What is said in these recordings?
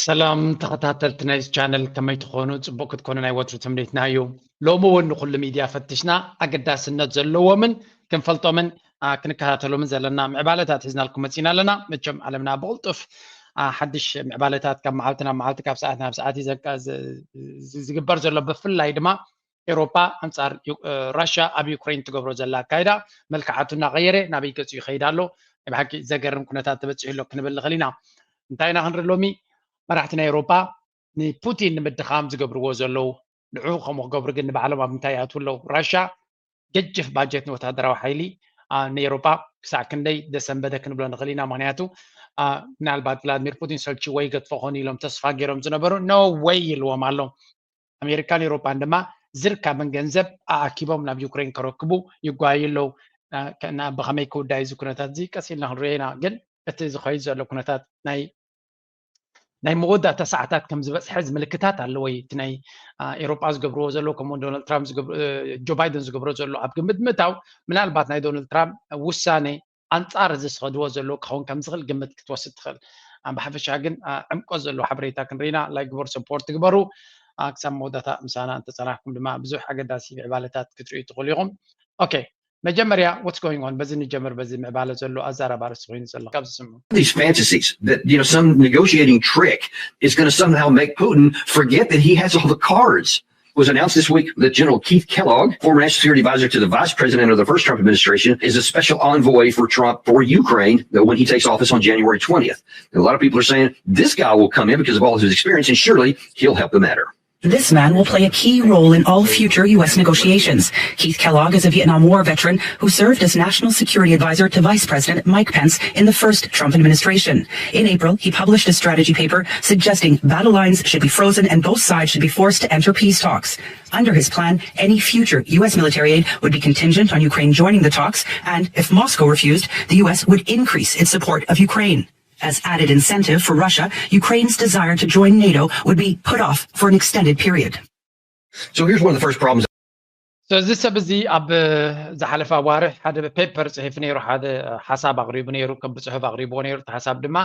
ሰላም ተኸታተልቲ ናይዚ ቻነል፣ ከመይ ትኾኑ? ጽቡቕ ክትኮኑ ናይ ወትሩ ትምኒትና እዩ። ሎሚ እውን ንኹሉ ሚድያ ፈትሽና፣ ኣገዳስነት ዘለዎምን ክንፈልጦምን ክንከታተሎምን ዘለና ምዕባለታት ሒዝናልኩም መጺና ኣለና። መቸም ዓለምና ብቕልጡፍ ሓድሽ ምዕባለታት ካብ መዓልቲ ናብ መዓልቲ፣ ካብ ሰዓት ናብ ሰዓት እዩ ዝግበር ዘሎ። ብፍላይ ድማ ኤውሮጳ ኣንጻር ራሽያ ኣብ ዩክሬን ትገብሮ ዘላ ኣካይዳ መልክዓቱ እናቐየረ ናበይ ገጹ ይኸይድ ኣሎ? ናይ ብሓቂ ዘገርም ኩነታት ተበጺሑ ኣሎ ክንብል ንኽእል ኢና። እንታይ ኢና ክንርኢ ሎሚ? መራሕቲ ናይ ኤውሮጳ ንፑቲን ንምድኻም ዝገብርዎ ዘለዉ፣ ንዑ ከምኡ ክገብሩ ግን ንባዕሎም ኣብ ምንታይ ይኣትዉ ኣለዉ? ራሽያ ገጅፍ ባጀት ንወታደራዊ ሓይሊ ንኤውሮጳ ክሳዕ ክንደይ ዘሰንበደ ክንብሎ ንኽእል ኢና። ምኽንያቱ ምናልባት ቭላድሚር ፑቲን ሰልችዎ ይገድፎ ኾን ኢሎም ተስፋ ገይሮም ዝነበሩ፣ no way ኢልዎም ኣሎ። ኣሜሪካን ኤውሮጳን ድማ ዝርካብን ገንዘብ ኣኣኪቦም ናብ ዩክሬን ከረክቡ ይጓዩ ኣለዉ። ብኸመይ ክውዳእ እዚ ኩነታት እዚ ቀስ ኢልና ክንሪኦ ኢና። ግን እቲ ዝኸይድ ዘሎ ኩነታት ናይ ናይ መወዳእታ ሰዓታት ከም ዝበፅሐ ምልክታት ኣለዎ። እቲ ናይ ኤውሮጳ ዝገብርዎ ዘሎ፣ ከምኡ ዶናልድ ትራምፕ ጆ ባይደን ዝገብሮ ዘሎ ኣብ ግምት ምእታው፣ ምናልባት ናይ ዶናልድ ትራምፕ ውሳነ ኣንጻር እዚ ዝኸድዎ ዘለዉ ክኸውን ከም ዝኽእል ግምት ክትወስድ ትኽእል። ብሓፈሻ ግን ዕምቆት ዘለዎ ሓበሬታ ክንርኢና ላይክ ግበሩ፣ ሰፖርት ትግበሩ። ክሳብ መወዳእታ ምሳና እንተጸናሕኩም ድማ ብዙሕ ኣገዳሲ ምዕባለታት ክትርእዩ ትኽእሉ ኢኹም። ኦኬ፣ መጀመርያ what's going on፣ በዚ ንጀምር። በዚ ምዕባለ ዘሎ ኣዛራቢ ኣርእስቲ ኮይኑ ዘሎ ካብዚ ስሙ these fantasies that, you know, some negotiating trick is going to somehow make Putin forget that he has all the cards. It was announced this week that General Keith Kellogg, former national security advisor to the vice president of the first Trump administration, is a special envoy for Trump for Ukraine when he takes office on January twentieth. And a lot of people are saying this guy will come in because of all of his experience, and surely he'll help the matter. This man will play a key role in all future U S negotiations. Keith Kellogg is a Vietnam War veteran who served as National Security Advisor to Vice President Mike Pence in the first Trump administration. In April, he published a strategy paper suggesting battle lines should be frozen and both sides should be forced to enter peace talks. Under his plan, any future U S military aid would be contingent on Ukraine joining the talks, and if Moscow refused, the U S would increase its support of Ukraine. As added incentive for Russia, Ukraine's desire to join NATO would be put off for an extended period. So here's one of the first problems. So እዚ ሰብ እዚ ኣብ ዝሓለፈ ኣዋርሕ ሓደ ፔፐር ጽሒፉ ነይሩ፣ ሓደ ሓሳብ ኣቕሪቡ ነይሩ፣ ከም ብጽሑፍ ኣቕሪብዎ ነይሩ። እቲ ሓሳብ ድማ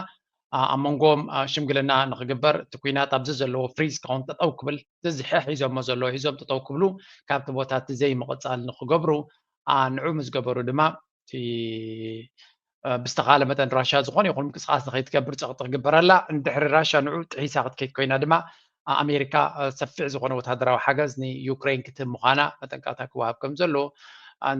ኣብ መንጎም ሽምግልና ንኽግበር፣ እቲ ኲናት ኣብዚ ዘለዎ ፍሪዝ ክኸውን ጠጠው ክብል፣ እዚ ዝሕሕ ሒዞሞ ዘለዎ ሒዞም ጠጠው ክብሉ፣ ካብቲ ቦታ እቲ ዘይምቕጻል ንኽገብሩ ንዑ ምስ ገበሩ ድማ እቲ ብዝተኻለ መጠን ራሽያ ዝኾነ ይኹን ምንቅስቃስ ንኸይትገብር ጸቕጢ ክግበረላ፣ እንድሕሪ ራሽያ ንዑ ጥሒሳ ክትከይድ ኮይና ድማ ኣሜሪካ ሰፊሕ ዝኾነ ወታደራዊ ሓገዝ ንዩክሬን ክትህብ ምዃና መጠንቀቕታ ክወሃብ ከም ዘሎ፣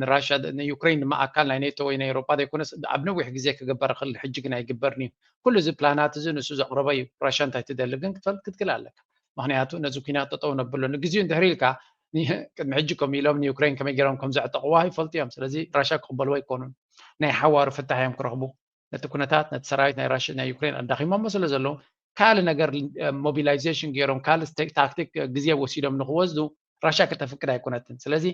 ንራሽያ ንዩክሬን ድማ ኣካል ናይ ኔቶ ወይ ናይ ኤውሮጳ ዘይኮነስ ኣብ ነዊሕ ግዜ ክግበር ይኽእል፣ ሕጂ ግን ኣይግበርን እዩ። ኩሉ እዚ ፕላናት እዚ ንሱ ዘቕረበ እዩ። ራሽያ እንታይ ትደሊ ግን ክትፈልጥ ክትክእል ኣለካ። ምኽንያቱ ነዚ ኲናት ጠጠው ነብሎ ንግዜኡ እንድሕሪ ኢልካ ቅድሚ ሕጂ ከምኡ ኢሎም ንዩክሬን ከመይ ገይሮም ከም ዘዕጠቕዋ ይፈልጡ እዮም። ስለዚ ራሽያ ክቕበልዎ ኣይኮኑን። ናይ ሓዋሩ ፍታሕ እዮም ክረኽቡ። ነቲ ኩነታት ነቲ ሰራዊት ናይ ራሽያ ናይ ዩክሬን ኣዳኺሞሞ ስለ ዘለዉ ካልእ ነገር ሞቢላይዜሽን ገይሮም ካልእ ታክቲክ ግዜ ወሲዶም ንክወስዱ ራሽያ ከተፍቅድ ኣይኮነትን። ስለዚ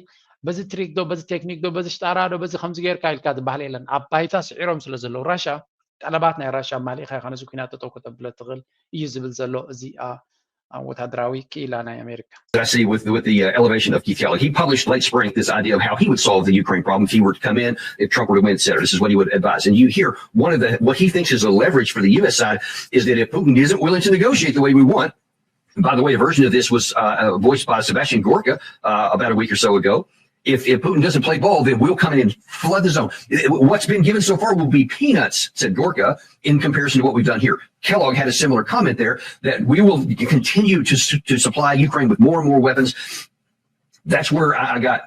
በዚ ትሪክ ዶ በዚ ቴክኒክ ዶ በዚ ሽጣራ ዶ በዚ ከምዚ ጌርካ ኢልካ ዝበሃል የለን። ኣብ ባይታ ስዒሮም ስለ ዘለዉ ራሽያ ጠለባት ናይ ራሽያ ማሊእካ ኢኻ ነዚ ኩናት ጠጠው ከተብሎ ትኽእል እዩ ዝብል ዘሎ እዚ ወታደራዊ ክኢላ ናይ ኣሜሪካ። That I see with, with the uh, elevation of Keith Kellogg. He published late spring this idea of how he would solve the Ukraine problem if he were to come in, if Trump were to win, et cetera. This is what he would advise. And you hear one of the, what he thinks is the leverage for the U S side is that if Putin isn't willing to negotiate the way we want, by the way, a version of this was uh, voiced by Sebastian Gorka uh, about a week or so ago. If, if Putin doesn't play ball, then we'll come in and flood the zone. What's been given so far will be peanuts, said Gorka, in comparison to what we've done here. Kellogg had a similar comment there that we will continue to, to supply Ukraine with more and more weapons. That's where I got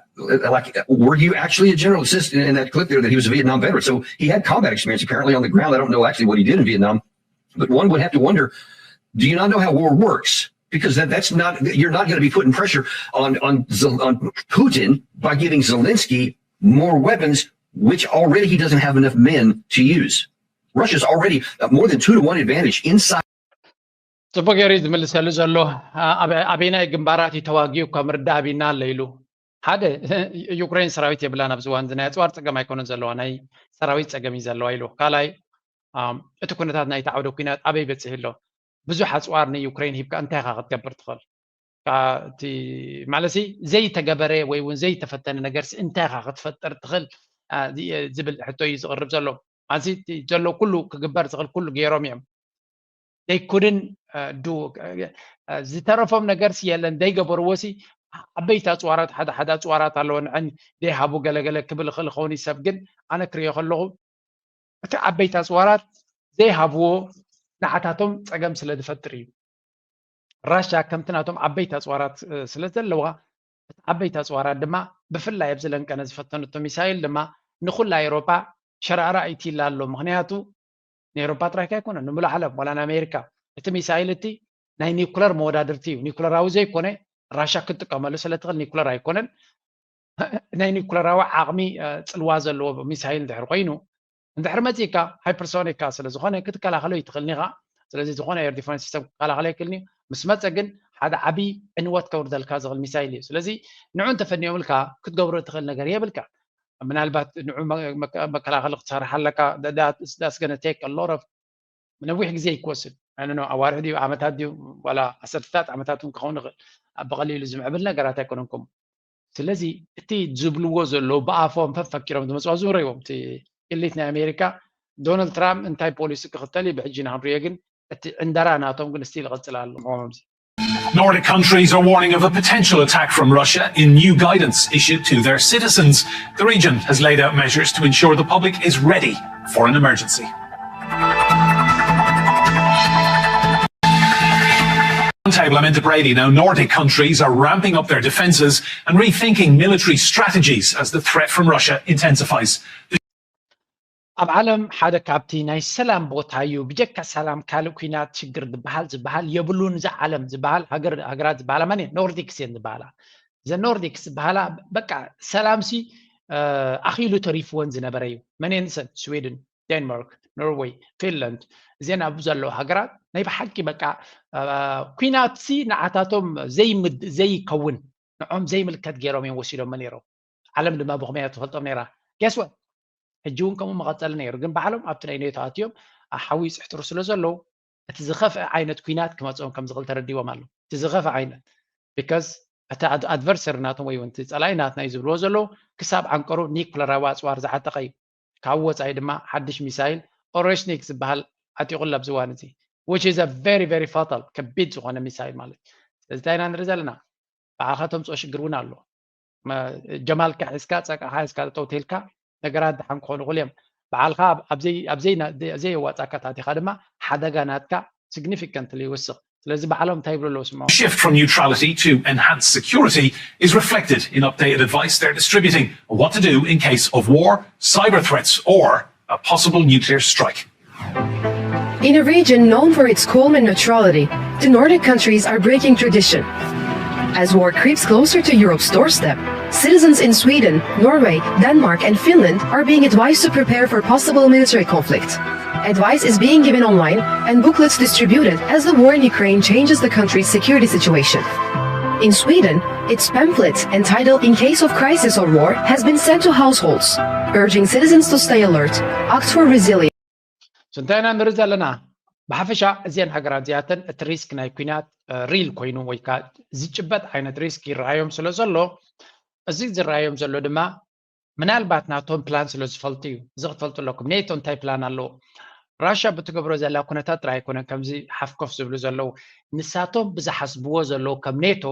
like, were you actually a general? Assistant in that clip there that he was a Vietnam veteran. So he had combat experience apparently on the ground. I don't know actually what he did in Vietnam, but one would have to wonder, do you not know how war works? Because that, that's not, you're not going to be putting pressure on, on, on Putin by giving Zelensky more weapons, which already he doesn't have enough men to use. Russia's already more than two to one advantage inside. ጽቡቅ ገይሩ ዝምልሰሉ ዘሎ ኣበይናይ ግንባራት እዩ ተዋጊኡ እኳ ምርዳእ ኣቢና ኣሎ ኢሉ። ሓደ ዩክሬን ሰራዊት የብላን ኣብዚ እዋን ናይ ኣጽዋር ጸገም ኣይኮነን ዘለዋ፣ ናይ ሰራዊት ጸገም እዩ ዘለዋ ኢሉ። ካልኣይ እቲ ኩነታት ናይቲ ዓውደ ኩናት ኣበይ በጺሑ ኣሎ? ብዙሕ ኣጽዋር ንዩክሬን ሂብካ እንታይ ኢኻ ክትገብር ትኽእል? እቲ ማለት ዘይተገበረ ወይ እውን ዘይተፈተነ ነገር እንታይ ኢኻ ክትፈጥር ትኽእል ዝብል ሕቶ እዩ ዝቕርብ ዘሎ። ኣብዚ ዘሎ ኩሉ ክግበር ዝኽእል ኩሉ ገይሮም እዮም። They couldn't ዱ ዝተረፎም ነገር ሲ የለን ዘይገበርዎ ሲ ዓበይቲ ኣፅዋራት ሓደ ሓደ ኣፅዋራት ኣለዎ ንዐን ዘይሃቡ ገለገለ ክብል ይኽእል ይኸውን እዩ ሰብ ግን ኣነ ክሪኦ ከለኹ እቲ ዓበይቲ ኣፅዋራት ዘይሃብዎ ንዓታቶም ፀገም ስለ ዝፈጥር እዩ። ራሻ ከምቲ ናቶም ዓበይቲ ኣፅዋራት ስለ ዘለዋ እቲ ዓበይቲ ኣፅዋራት ድማ ብፍላይ ኣብዚ ለንቀነ ዝፈተነቶ ሚሳይል ድማ ንኩላ ኤሮጳ ሸራራ ኣይትይላ ኣሎ። ምክንያቱ ንኤሮፓ ጥራይካ ኣይኮነን ንምሉእ ዓለም ዋላ ንኣሜሪካ እቲ ሚሳይል እቲ ናይ ኒኩለር መወዳድርቲ እዩ። ኒኩለራዊ ዘይኮነ ራሻ ክትጥቀመሉ ስለትኽእል ኒኩለር ኣይኮነን። ናይ ኒኩለራዊ ዓቕሚ ጽልዋ ዘለዎ ሚሳይል እንድሕር ኮይኑ እንድሕር መፂእካ ሃይፐርሶኒካ ስለዝኾነ ክትከላኸሎ ይትኽእልኒ ኢኻ። ስለዚ ዝኾነ ኤር ዲፈንስ ሲስተም ክከላኸሎ ይክእልኒ እዩ። ምስ መፀ ግን ሓደ ዓብዪ ዕንወት ከውርደልካ ዝኽእል ሚሳይል እዩ። ስለዚ ንዑ እንተፈኒዮምልካ ክትገብሮ ትኽእል ነገር የብልካ። ምናልባት ንዑ መከላኸሊ ክትሰርሕ ኣለካ። ዳስገነ ቴክ ሎት ኦፍ ነዊሕ ግዜ ይክወስድ። ኣዋርሕ ድዩ ዓመታት ድዩ ዋላ ዓሰርተታት ዓመታት እውን ክኸውን ይኽእል። ብቐሊሉ ዝምዕብል ነገራት ኣይኮነን። ከምኡ ስለዚ እቲ ዝብልዎ ዘለዉ ብኣፎም ፈፈኪሮም ዝመፅዋ ዝውረይዎም እቲ ኢሊት ናይ ኣሜሪካ ዶናልድ ትራምፕ እንታይ ፖሊሲ ክኽተል እዩ ብሕጂ ንክንሪኦ ግን እቲ ዕንደራ ናቶም ግን ስቲል ይቕፅል ኣሎ። ምዚ Nordic countries are warning of a potential attack from Russia in new guidance issued to their citizens. The region has laid out measures to ensure the public is ready for an emergency. Roundtable, I'm Enda Brady. Now, Nordic countries are ramping up their defences and rethinking military strategies as the threat from Russia intensifies. ኣብ ዓለም ሓደ ካብቲ ናይ ሰላም ቦታ እዩ። ብጀካ ሰላም ካልእ ኩናት ሽግር ዝበሃል ዝበሃል የብሉን። እዛ ዓለም ዝበሃል ሃገራት ዝበሃላ መን እየን? ኖርዲክስ እየን ዝበሃላ። ዘ ኖርዲክስ ዝበሃላ በቃ ሰላምሲ ኣኺሉ ተሪፍወን ዝነበረ እዩ። መን እየን እሰን? ስዊድን፣ ዴንማርክ፣ ኖርወይ፣ ፊንላንድ እዚአን ኣብ ዘለዋ ሃገራት ናይ ብሓቂ በቃ ኩናትሲ ንዓታቶም ዘይምድ ዘይከውን ንዖም ዘይምልከት ገይሮም እዮም ወሲዶሞ ነይሮም። ዓለም ድማ ብኸመይ እያ ትፈልጦም ነይራ? Guess what? ሕጂ እውን ከምኡ መቐጸሊ ነይሩ። ግን ባዕሎም ኣብቲ ናይ ኔቶ ኣትዮም ኣብ ሓዊ ይጽሕትሩ ስለ ዘለዉ እቲ ዝኸፍአ ዓይነት ኲናት ክመጽኦም ከም ዝኽእል ተረዲዎም ኣለዉ። እቲ ዝኸፍአ ዓይነት because እቲ ኣድቨርሰሪ ናቶም ወይ እውን እቲ ጸላኢ ናትና እዩ ዝብልዎ ዘለዉ ክሳብ ዓንቀሩ ኒኩለራዊ ኣጽዋር ዝዓጠቐ እዩ። ካብ ወጻኢ ድማ ሓድሽ ሚሳይል ኦሬሽኒክ ዝበሃል ዓጢቑሉ ኣብዚ እዋን እዚ which is a very very fatal ከቢድ ዝኾነ ሚሳይል ማለት እዩ። ስለዚ እንታይ ኢና ንርኢ ዘለና? ባዕልኻ ተምፅኦ ሽግር እውን ኣሎ። ጀማልካ ሒዝካ ፀቃኻ ሒዝካ ጠጠው ተልካ ነገራት ድሓን ክኾኑ ይኽእሉ እዮም። ባዕልካ ኣብ ዘይየዋፃካ ታቲኻ ድማ ሓደጋ ናትካ ሲግኒፊካንትሊ ይውስኽ። ስለዚ ባዕሎም እንታይ ይብሉ ኣለዉ ስምዖም? Shift from neutrality to enhanced security is reflected in updated advice they're distributing on what to do in case of war, cyber threats or a possible nuclear strike. In a region known for its calm and neutrality, the Nordic countries are breaking tradition. As war creeps closer to Europe's doorstep, citizens in Sweden, Norway, Denmark, and Finland are being advised to prepare for possible military conflict. Advice is being given online and booklets distributed as the war in Ukraine changes the country's security situation. In Sweden, its pamphlet entitled In Case of Crisis or War has been sent to households, urging citizens to stay alert, act for resilience. እንታይ ኢና ንርኢ ዘለና? ብሓፈሻ እዚአን ሃገራት እዚኣተን እቲ ሪስክ ናይ ኩናት ሪል ኮይኑ ወይ ከዓ ዝጭበጥ ዓይነት ሪስክ ይረኣዮም ስለ ዘሎ እዚ ዝረኣዮም ዘሎ ድማ ምናልባት ናቶም ፕላን ስለ ዝፈልጡ እዩ። እዚ ክትፈልጡ ኣለኩም። ኔቶ እንታይ ፕላን ኣለዎ? ራሻ ብትገብሮ ዘላ ኩነታት ጥራይ ኣይኮነን ከምዚ ሓፍኮፍ ዝብሉ ዘለዉ። ንሳቶም ብዝሓስብዎ ዘለዉ ከም ኔቶ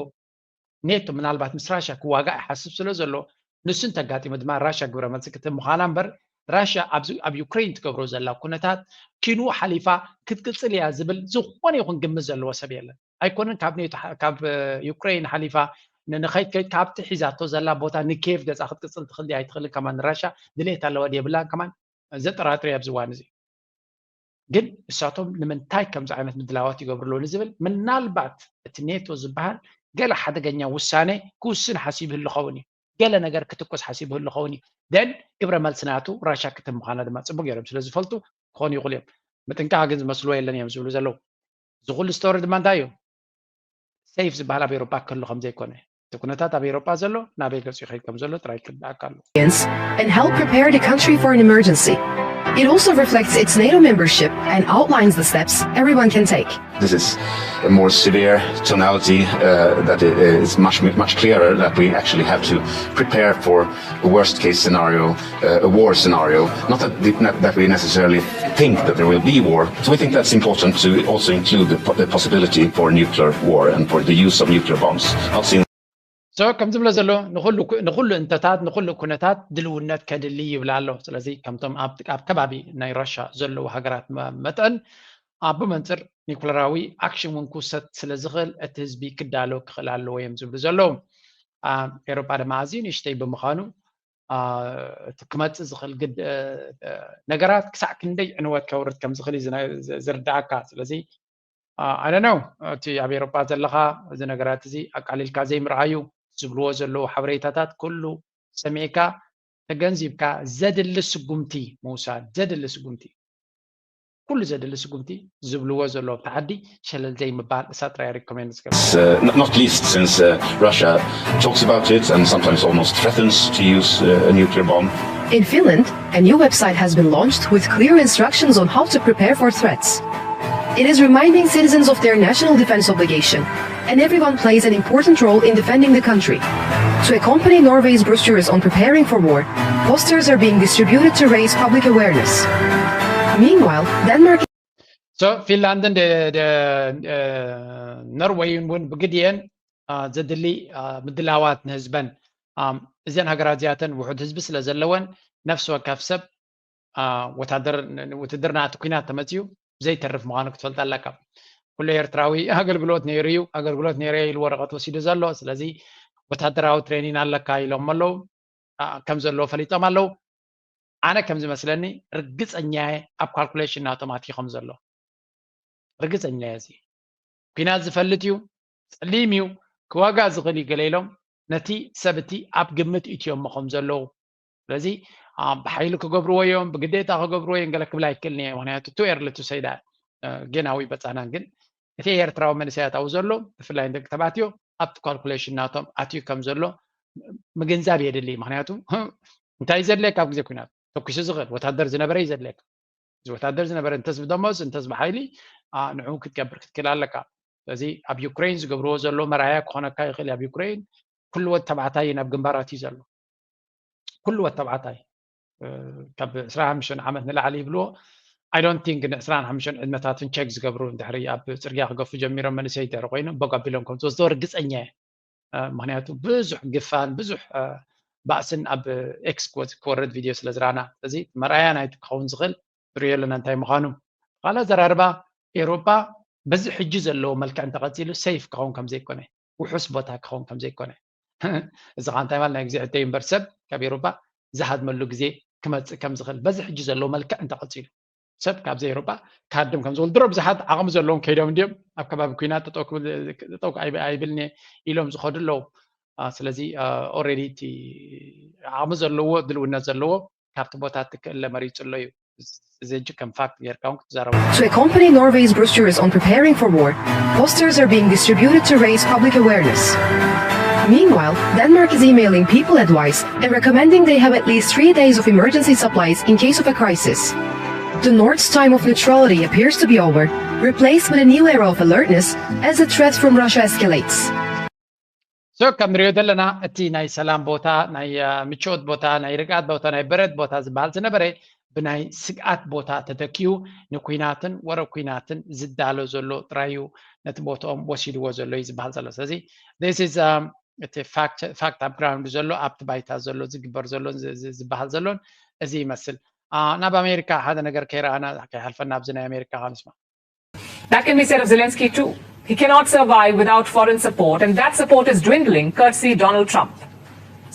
ኔቶ ምናልባት ምስ ራሻ ክዋጋእ ይሓስብ ስለ ዘሎ ንሱ እንተጋጢሙ ድማ ራሻ ግብረ መልሲ ክትህብ ምዃና እምበር ራሻ ኣብ ዩክሬን ትገብሮ ዘላ ኩነታት ኪንኡ ሓሊፋ ክትቅፅል እያ ዝብል ዝኾነ ይኹን ግምት ዘለዎ ሰብ የለን። ኣይኮነን ካብ ኔቶ ካብ ዩክሬን ሓሊፋ ንኸይድ ከይድ ካብቲ ሒዛቶ ዘላ ቦታ ንኬቭ ገፃ ክትቅፅል ትኽእል ድያ ኣይትኽእልን ከማን ንራሻ ድሌት ኣለዋ ድየብላን ከማን ዘጠራጥር እያ ኣብዚ እዋን እዚ። ግን እሳቶም ንምንታይ ከምዚ ዓይነት ምድላዋት ይገብሩ ኣለዉ ንዝብል ምናልባት እቲ ኔቶ ዝበሃል ገለ ሓደገኛ ውሳነ ክውስን ሓሲቡ ህሉ ኸውን እዩ። ገለ ነገር ክትኩስ ሓሲቡ ህሉ ኸውን እዩ። ደን ግብረ መልሲ ናቱ ራሻ ክትም ምዃና ድማ ፅቡቅ ገይሮም ስለ ዝፈልጡ ክኾኑ ይኽእሉ እዮም። ምጥንቃቕ ግን ዝመስልዎ የለን እዮም ዝብሉ ዘለዉ። እዚ ኩሉ ስቶሪ ድማ እንታይ እዩ? ሴፍ ዝበሃል ኣብ ኤሮጳ ክህሉ ከም ዘይኮነ እቲ ኩነታት ኣብ ኤሮጳ ዘሎ ናበይ ገፁ ይኸይድ ከም ዘሎ ጥራይ ክርዳእካ ኣሎ። And help prepare the country for an emergency. It also reflects its NATO membership and outlines the steps everyone can take. This is a more severe tonality uh, that is much much clearer that we actually have to prepare for a worst case scenario, uh, a war scenario. Not that, not that we necessarily think that there will be war. So we think that's important to also include the, the possibility for nuclear war and for the use of nuclear bombs. Not seen so ከም ዝብሎ ዘሎ ንኹሉ እንተታት ንኹሉ ኩነታት ድልውነት ከድሊ ይብላ ኣሎ። ስለዚ ከምቶም ኣብ ከባቢ ናይ ራሻ ዘለዉ ሃገራት መጠን ኣብ መንፅር ኒኩለራዊ ኣክሽን እውን ክውሰድ ስለ ዝኽእል እቲ ህዝቢ ክዳሎ ክኽእል ኣለዎ እዮም ዝብሉ ዘለዉ። ኤሮጳ ድማ ኣዝዩ ንእሽተይ ብምዃኑ እቲ ክመፅእ ዝኽእል ነገራት ክሳዕ ክንደይ ዕንወት ከውርድ ከም ዝኽእል እዩ ዝርዳእካ። ስለዚ ኣነ ነው እቲ ኣብ ኤሮጳ ዘለኻ እዚ ነገራት እዚ ኣቃሊልካ ዘይምርኣዩ ዝብልዎ ዘለዉ ሓበሬታታት ኩሉ ሰሚዕካ ተገንዚብካ ዘድሊ ስጉምቲ ምውሳድ ዘድሊ ስጉምቲ ኩሉ ዘድሊ ስጉምቲ ዝብልዎ ዘለዉ ኣብቲ ዓዲ ሸለል ዘይምባል እሳ ጥራይ ሪኮሜንድ ዝገብር uh, not least since uh, Russia talks about it and sometimes almost threatens to use uh, a nuclear bomb. In Finland, a new website has been launched with clear instructions on how to prepare for threats. It is reminding citizens of their national defense obligation, and everyone plays an important role in defending the country. To accompany Norway's brochures on preparing for war, posters are being distributed to raise public awareness. Meanwhile, Denmark so ፊንላንድን ኖርወይን እውን ብግድየን ዘድሊ ምድላዋት ንህዝበን እዘን ሃገራት እዚኣተን ውሑድ ህዝቢ ስለ ዘለወን ነፍሲ ወከፍ ሰብ ወታደር ውትድርና እቲ ኩናት ተመፅዩ ዘይተርፍ ምዃኑ ክትፈልጥ ኣለካ። ኩሉ ኤርትራዊ ኣገልግሎት ነይሩ እዩ ኣገልግሎት ነይረ ኢሉ ወረቐት ወሲዱ ዘሎ። ስለዚ ወታደራዊ ትሬኒን ኣለካ ኢሎም ኣለዉ ከም ዘለዎ ፈሊጦም ኣለዉ። ኣነ ከም ዝመስለኒ ርግፀኛ እየ ኣብ ካልኩሌሽን ናቶም ኣትዩ ከም ዘሎ ርግፀኛ እየ። እዚ ኩናት ዝፈልጥ እዩ፣ ፀሊም እዩ፣ ክዋጋእ ዝኽእል እዩ ገለ ኢሎም ነቲ ሰብ እቲ ኣብ ግምት እትዮም ከም ዘለዉ። ስለዚ ብሓይሊ ክገብርዎ እዮም፣ ብግዴታ ክገብርዎ እዮም ገለ ክብል ኣይክእልን እየ። ምክንያቱ ቱ ኤርሊ ቱ ሰይዳ ጌናዊ በፃናን ግን እቲ ኤርትራዊ መንእሰያት ኣብኡ ዘሎ ብፍላይ ንደቂ ተባዕትዮ ኣብቲ ካልኩሌሽን ናቶም ኣትዩ ከም ዘሎ ምግንዛብ የድሊ። ምክንያቱ እንታይ ዘድልየካ ኣብ ግዜ ኩናት ተኩሱ ዝኽእል ወታደር ዝነበረ እዩ ዘድልየካ። እዚ ወታደር ዝነበረ እንተስ ብደሞዝ እንተስ ብሓይሊ ንዕኡ ክትገብር ክትክእል ኣለካ። ስለዚ ኣብ ዩክሬን ዝገብርዎ ዘሎ መርኣያ ክኾነካ ይኽእል። ኣብ ዩክሬን ኩሉ ወድ ተባዕታይ ናብ ግንባራት እዩ ዘሎ። ኩሉ ወድ ተባዕታይ ካብ ዕስራን ሓሙሽተን ዓመት ንላዕሊ ይብልዎ። I don't think ን ዕስራን ሓሙሽተን ዕድመታትን ቸክ ዝገብሩ ድሕሪ ኣብ ፅርግያ ክገፉ ጀሚሮም መንእሰይ ድሕሪ ኮይኖም በግ ኣቢሎም ከም ዝወስዶ ርግፀኛ እየ። ምክንያቱ ብዙሕ ግፋን ብዙሕ ባእስን ኣብ ኤክስ ክወርድ ቪድዮ ስለ ዝረኣና እዚ መርኣያ ናይቲ ክኸውን ዝኽእል ንሪኦ ኣለና እንታይ ምዃኑ። ካልእ ኣዘራርባ ኤውሮጳ በዚ ሕጂ ዘለዎ መልክዕ እንተቐፂሉ ሴፍ ክኸውን ከም ዘይኮነ ውሑስ ቦታ ክኸውን ከም ዘይኮነ እዚ ከዓ እንታይ ማለት ናይ ግዜ ሕቶ እዩ እምበር ሰብ ካብ ኤውሮጳ ዝሃድመሉ ግዜ ክመፅእ ከም ዝኽእል በዚ ሕጂ ዘለዎ መልክዕ እንተቐፂሉ ሰብ ካብዚ ኤውሮጳ ክሃድም ከም ዝኽእል ድሮ ብዙሓት ዓቕሚ ዘለዎም ከይዶም እንዲዮም ኣብ ከባቢ ኩናት ጠጠው ክብል ጠጠው ኣይብልን እየ ኢሎም ዝኸዱ ኣለዉ። ስለዚ ኦልሬዲ እቲ ዓቕሚ ዘለዎ ድልውነት ዘለዎ ካብቲ ቦታ ትክእለ መሪፁ ኣሎ እዩ። እዚ ሕጂ ከም ፋክት ጌርካ እውን ክትዛረቡ To accompany Norway's brochures on preparing for war, posters are being distributed to raise public awareness. Meanwhile, Denmark is emailing people advice and recommending they have at least three days of emergency supplies in case of a crisis. The North's time of neutrality appears to be over, replaced with a new era of alertness as the threat from Russia escalates. So ከም ንሪኦ ዘለና እቲ ናይ ሰላም ቦታ ናይ ምቾት ቦታ ናይ ርግኣት ቦታ ናይ በረድ ቦታ ዝበሃል ዝነበረ ብናይ ስግኣት ቦታ ተተኪኡ ንኩናትን ወረ ኩናትን ዝዳሎ ዘሎ ጥራይ እዩ ነቲ ቦትኦም ወሲድዎ ዘሎ እዩ ዝበሃል ዘሎ። ስለዚ this is እቲ ፋክት ኣብ ግራውንድ ዘሎ ኣብቲ ባይታ ዘሎ ዝግበር ዘሎን ዝበሃል ዘሎን እዚ ይመስል። ናብ ኣሜሪካ ሓደ ነገር ከይረኣና ከይሓልፈና ኣብዚ ናይ ኣሜሪካ ንስማ። That can be said of Zelensky too. He cannot survive without foreign support, and that support is dwindling courtesy Donald Trump.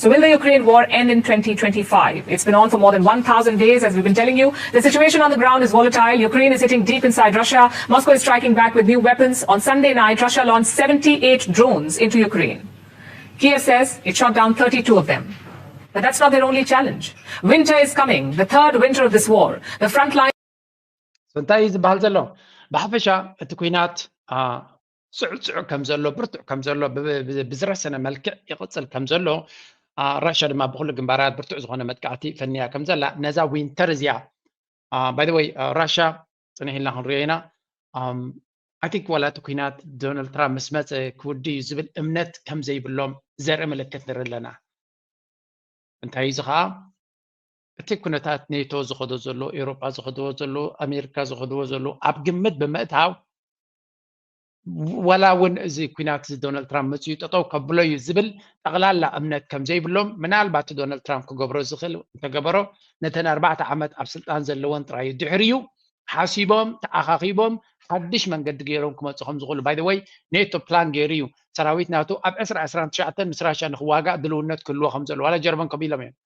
So will the Ukraine war end in twenty twenty-five? It's been on for more than one thousand days, as we've been telling you. The situation on the ground is volatile. Ukraine is hitting deep inside Russia. Moscow is striking back with new weapons. On Sunday night, Russia launched seventy-eight drones into Ukraine. Kiev says it shot down thirty-two of them. But that's not their only challenge. Winter is coming, the third winter of this war. The front line እንታይ እዩ ዝበሃል ዘሎ? ብሓፈሻ እቲ ኩናት ስዕስዕ ከም ዘሎ ብርቱዕ ከም ዘሎ ብዝረሰነ መልክዕ ይቕፅል ከም ዘሎ ራሽያ ድማ ብኩሉ ግንባራት ብርቱዕ ዝኾነ መጥቃዕቲ ፈንያ ከም ዘላ ነዛ ዊንተር እዚኣ By the way, ራሻ ጽንሕ ኢልና ክንሪኦ ኢና። I think ዋላ እቲ ኩናት ዶናልድ ትራምፕ ምስ መፀ ክውዲ እዩ ዝብል እምነት ከም ዘይብሎም ዘርኢ ምልክት ንርኢ ኣለና። እንታይ እዩ እዚ ከዓ? እቲ ኩነታት ኔቶ ዝኸዶ ዘሎ፣ ኤውሮጳ ዝኸድዎ ዘሎ፣ ኣሜሪካ ዝኸድዎ ዘሎ ኣብ ግምት ብምእታው ዋላ እውን እዚ ኩናት እዚ ዶናልድ ትራምፕ መፅኡ ጠጠው ከብሎ እዩ ዝብል ጠቕላላ እምነት ከም ዘይብሎም፣ ምናልባት ዶናልድ ትራምፕ ክገብሮ ዝኽእል እንተገበሮ ነተን ኣርባዕተ ዓመት ኣብ ስልጣን ዘለወን ጥራይ እዩ። ድሕሪኡ ሓሲቦም ተኣኻኺቦም ሓድሽ መንገዲ ገይሮም ክመፁ ከም ዝኽእሉ። By the way, ኔቶ ፕላን ገይሩ እዩ ሰራዊት ናቱ ኣብ ዕስራ ዕስራን ትሽዓተን ምስ ራሻ ንክዋጋእ ድልውነት ክህልዎ ከም ዘለዎ ዋላ ጀርመን ከም ኢሎም እዮም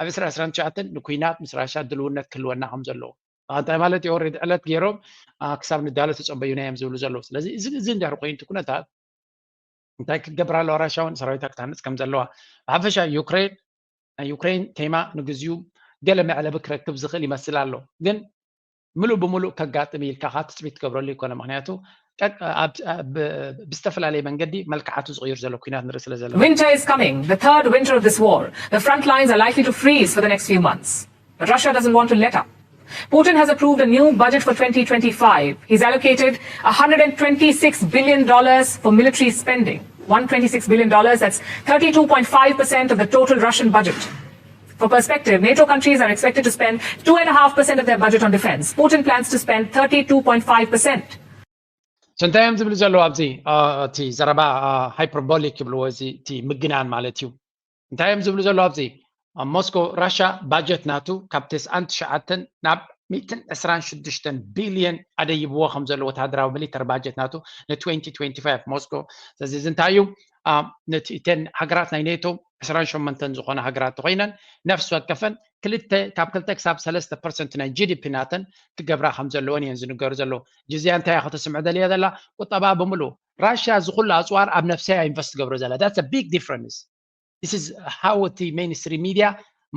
ኣብ ዕስራ ዕስራን ትሽዓተን ንኩናት ምስ ራሻ ድልውነት ክህልወና ከም ዘለዎ። እንታይ ማለት እዩ? ኦሬዲ ዕለት ገይሮም ክሳብ ንዳሎ ተፀበዩና እዮም ዝብሉ ዘለዉ። ስለዚ እዚ እዚ እንድሕር ኮይኑ እቲ ኩነታት እንታይ ክገብር ኣለዋ? ራሻ እውን ሰራዊታ ክትሃንፅ ከም ዘለዋ። ብሓፈሻ ዩክሬን ናይ ዩክሬን ቴማ ንግዚኡ ገለ መዕለቢ ክረክብ ዝኽእል ይመስል ኣሎ፣ ግን ምሉእ ብምሉእ ከጋጥም ኢልካ ከዓ ትፅቢት ትገብረሉ ይኮነ። ምክንያቱ ብዝተፈላለየ መንገዲ መልክዓቱ ዝቕይር ዘሎ ኩናት ንርኢ ስለ ዘለና። Winter is coming, the third winter of this war. The front lines are likely to freeze for the next few months. But Russia doesn't want to let up. Putin has approved a new budget for twenty twenty-five. He's allocated one hundred twenty-six billion dollars for military spending. One twenty-six billion dollars, that's thirty-two point five percent of the total Russian budget. For perspective, NATO countries are expected to spend two and a half percent of their budget on defense. Putin plans to spend thirty-two point five percent. So እንታይ እዮም ዝብሉ ዘለዉ ኣብዚ? እቲ ዘረባ ሃይፐርቦሊክ ይብልዎ፣ እዚ እቲ ምግናን ማለት እዩ። እንታይ እዮም ዝብሉ ዘለዉ ኣብዚ? ሞስኮ ራሻ ባጀት ናቱ ካብ ተስዓን ትሽዓተን ናብ ሚእትን ዕስራን ሽዱሽተን ቢልዮን ኣደይብዎ ከም ዘሎ ወተሃደራዊ ሚሊተር ባጀት ናቱ ን twenty twenty-five ሞስኮ። ስለዚ እዚ እንታይ እዩ? ነቲ እተን ሃገራት ናይ ኔቶ ዕስራን ሸሞንተን ዝኾነ ሃገራት ተኮይነን ነፍሲ ወከፈን ክልተ ካብ ክልተ ክሳብ ሰለስተ ፐርሰንት ናይ ጂ ዲ ፒ ናተን ክገብራ ከም ዘለወን እየን ዝንገሩ ዘለዉ። ጅዝያ እንታይ እያ ከተስምዕ ደልያ ዘላ? ቁጠባ ብምሉ። ራሽያ እዚ ኩሉ ኣፅዋር ኣብ ነፍሰያ ኢንቨስት ትገብሮ ዘላ። That's a big difference. This is how እቲ ሜይንስትሪም ሚድያ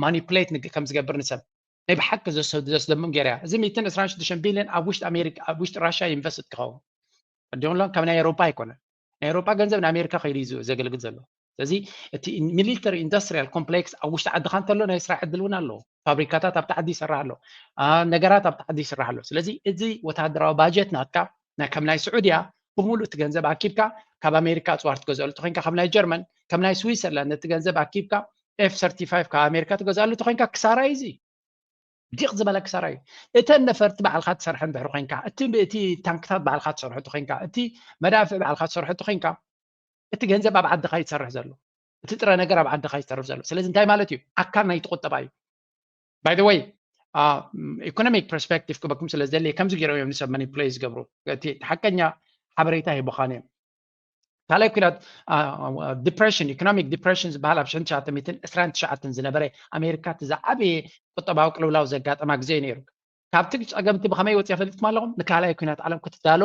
ማኒፕሌት ከም ዝገብር ንሰብ ናይ ብሓቂ ዘስደምም ገይራ እያ። እዚ ሚእትን ዕስራን ሽዱሽተን ቢልዮን ኣብ ውሽጢ ኣሜሪካ ኣብ ውሽጢ ራሽያ ኢንቨስት ክኸውን ዲዮንሎን ካብ ናይ ኤሮፓ ኣይኮነን። ናይ ኤሮፓ ገንዘብ ንኣሜሪካ ከይዱ እዩ ዘገልግል ዘሎ። ስለዚ እቲ ሚሊተሪ ኢንዱስትሪያል ኮምፕሌክስ ኣብ ውሽጢ ዓድኻ እንተሎ ናይ ስራሕ ዕድል እውን ኣለዎ። ፋብሪካታት ኣብቲ ዓዲ ይሰርሕ ኣሎ፣ ነገራት ኣብቲ ዓዲ ይስራሕ ኣሎ። ስለዚ እዚ ወታደራዊ ባጀት ናትካ ከም ናይ ስዑድያ ብምሉእ እቲ ገንዘብ ኣኪብካ ካብ ኣሜሪካ ኣፅዋር ትገዝኣሉ ተኮይንካ፣ ከም ናይ ጀርመን፣ ከም ናይ ስዊዘርላንድ ነቲ ገንዘብ ኣኪብካ ኤፍ ሰርቲፋይቭ ካብ ኣሜሪካ ትገዝኣሉ ተኮይንካ ክሳራ እዩ እዚ። ዲቕ ዝበለ ክሳራ እዩ። እተን ነፈርቲ ባዕልካ ትሰርሐን ድሕሪ ኮይንካ፣ እቲ እቲ ታንክታት ባዕልካ ትሰርሑ ተኮይንካ፣ እቲ መዳፍዕ ባዕልካ ትሰርሑ ተኮይንካ፣ እቲ ገንዘብ ኣብ ዓድኻ ይሰርሕ ዘሎ፣ እቲ ጥረ ነገር ኣብ ዓድኻ ይሰርሕ ዘሎ። ስለዚ እንታይ ማለት እዩ? ኣካል ናይቲ ቁጠባ እዩ። By the way, ኢኮኖሚክ ፐርስፔክቲቭ ክበኩም ስለ ዝደሊ ከምዚ ገይሮም እዮም ንሰብ ማኒፕሌት ዝገብሩ። እቲ ሓቀኛ ሓበሬታ ሂቦኻን እዮም። ካልኣይ ኩናት ዲፕሬሽን፣ ኢኮኖሚክ ዲፕሬሽን ዝበሃል ኣብ ሽሕን ትሽዓተ ሚእትን ዕስራን ትሽዓተን ዝነበረ ኣሜሪካ እቲ ዝዓበየ ቁጠባዊ ቅልውላው ዘጋጠማ ግዜ እዩ ነይሩ። ካብቲ ፀገምቲ ብኸመይ ወፂኣ ፈሊጥኩም ኣለኹም? ንካልኣይ ኩናት ዓለም ክትዳሎ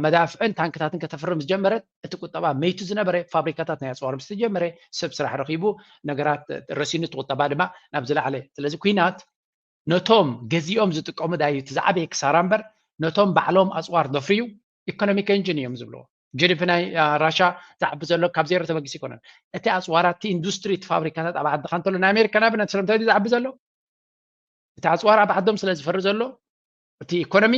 መዳፍዕን ታንክታትን ከተፍርም ዝጀመረት እቲ ቁጠባ መይቱ ዝነበረ፣ ፋብሪካታት ናይ ኣፅዋር ምስ ተጀመረ ሰብ ስራሕ ረኺቡ ነገራት ረሲኑ እቲ ቁጠባ ድማ ናብ ዝለዓለ። ስለዚ ኩናት ነቶም ገዚኦም ዝጥቀሙ ዳዩ እቲ ዝዓበየ ክሳራ እምበር ነቶም ባዕሎም ኣፅዋር ዘፍርዩ ኢኮኖሚክ ኤንጂን እዮም ዝብልዎ። ጂ ዲ ፒ ናይ ራሻ ዝዓቢ ዘሎ ካብ ዜሮ ተበጊሱ ኣይኮነን። እቲ ኣፅዋራት፣ እቲ ኢንዱስትሪ፣ እቲ ፋብሪካታት ኣብ ዓድኻ እንተሎ ናይ ኣሜሪካ ንኣብነት ስለምንታይ ድዩ ዝዓቢ ዘሎ? እቲ ኣፅዋር ኣብ ዓዶም ስለ ዝፈሪ ዘሎ እቲ ኢኮኖሚ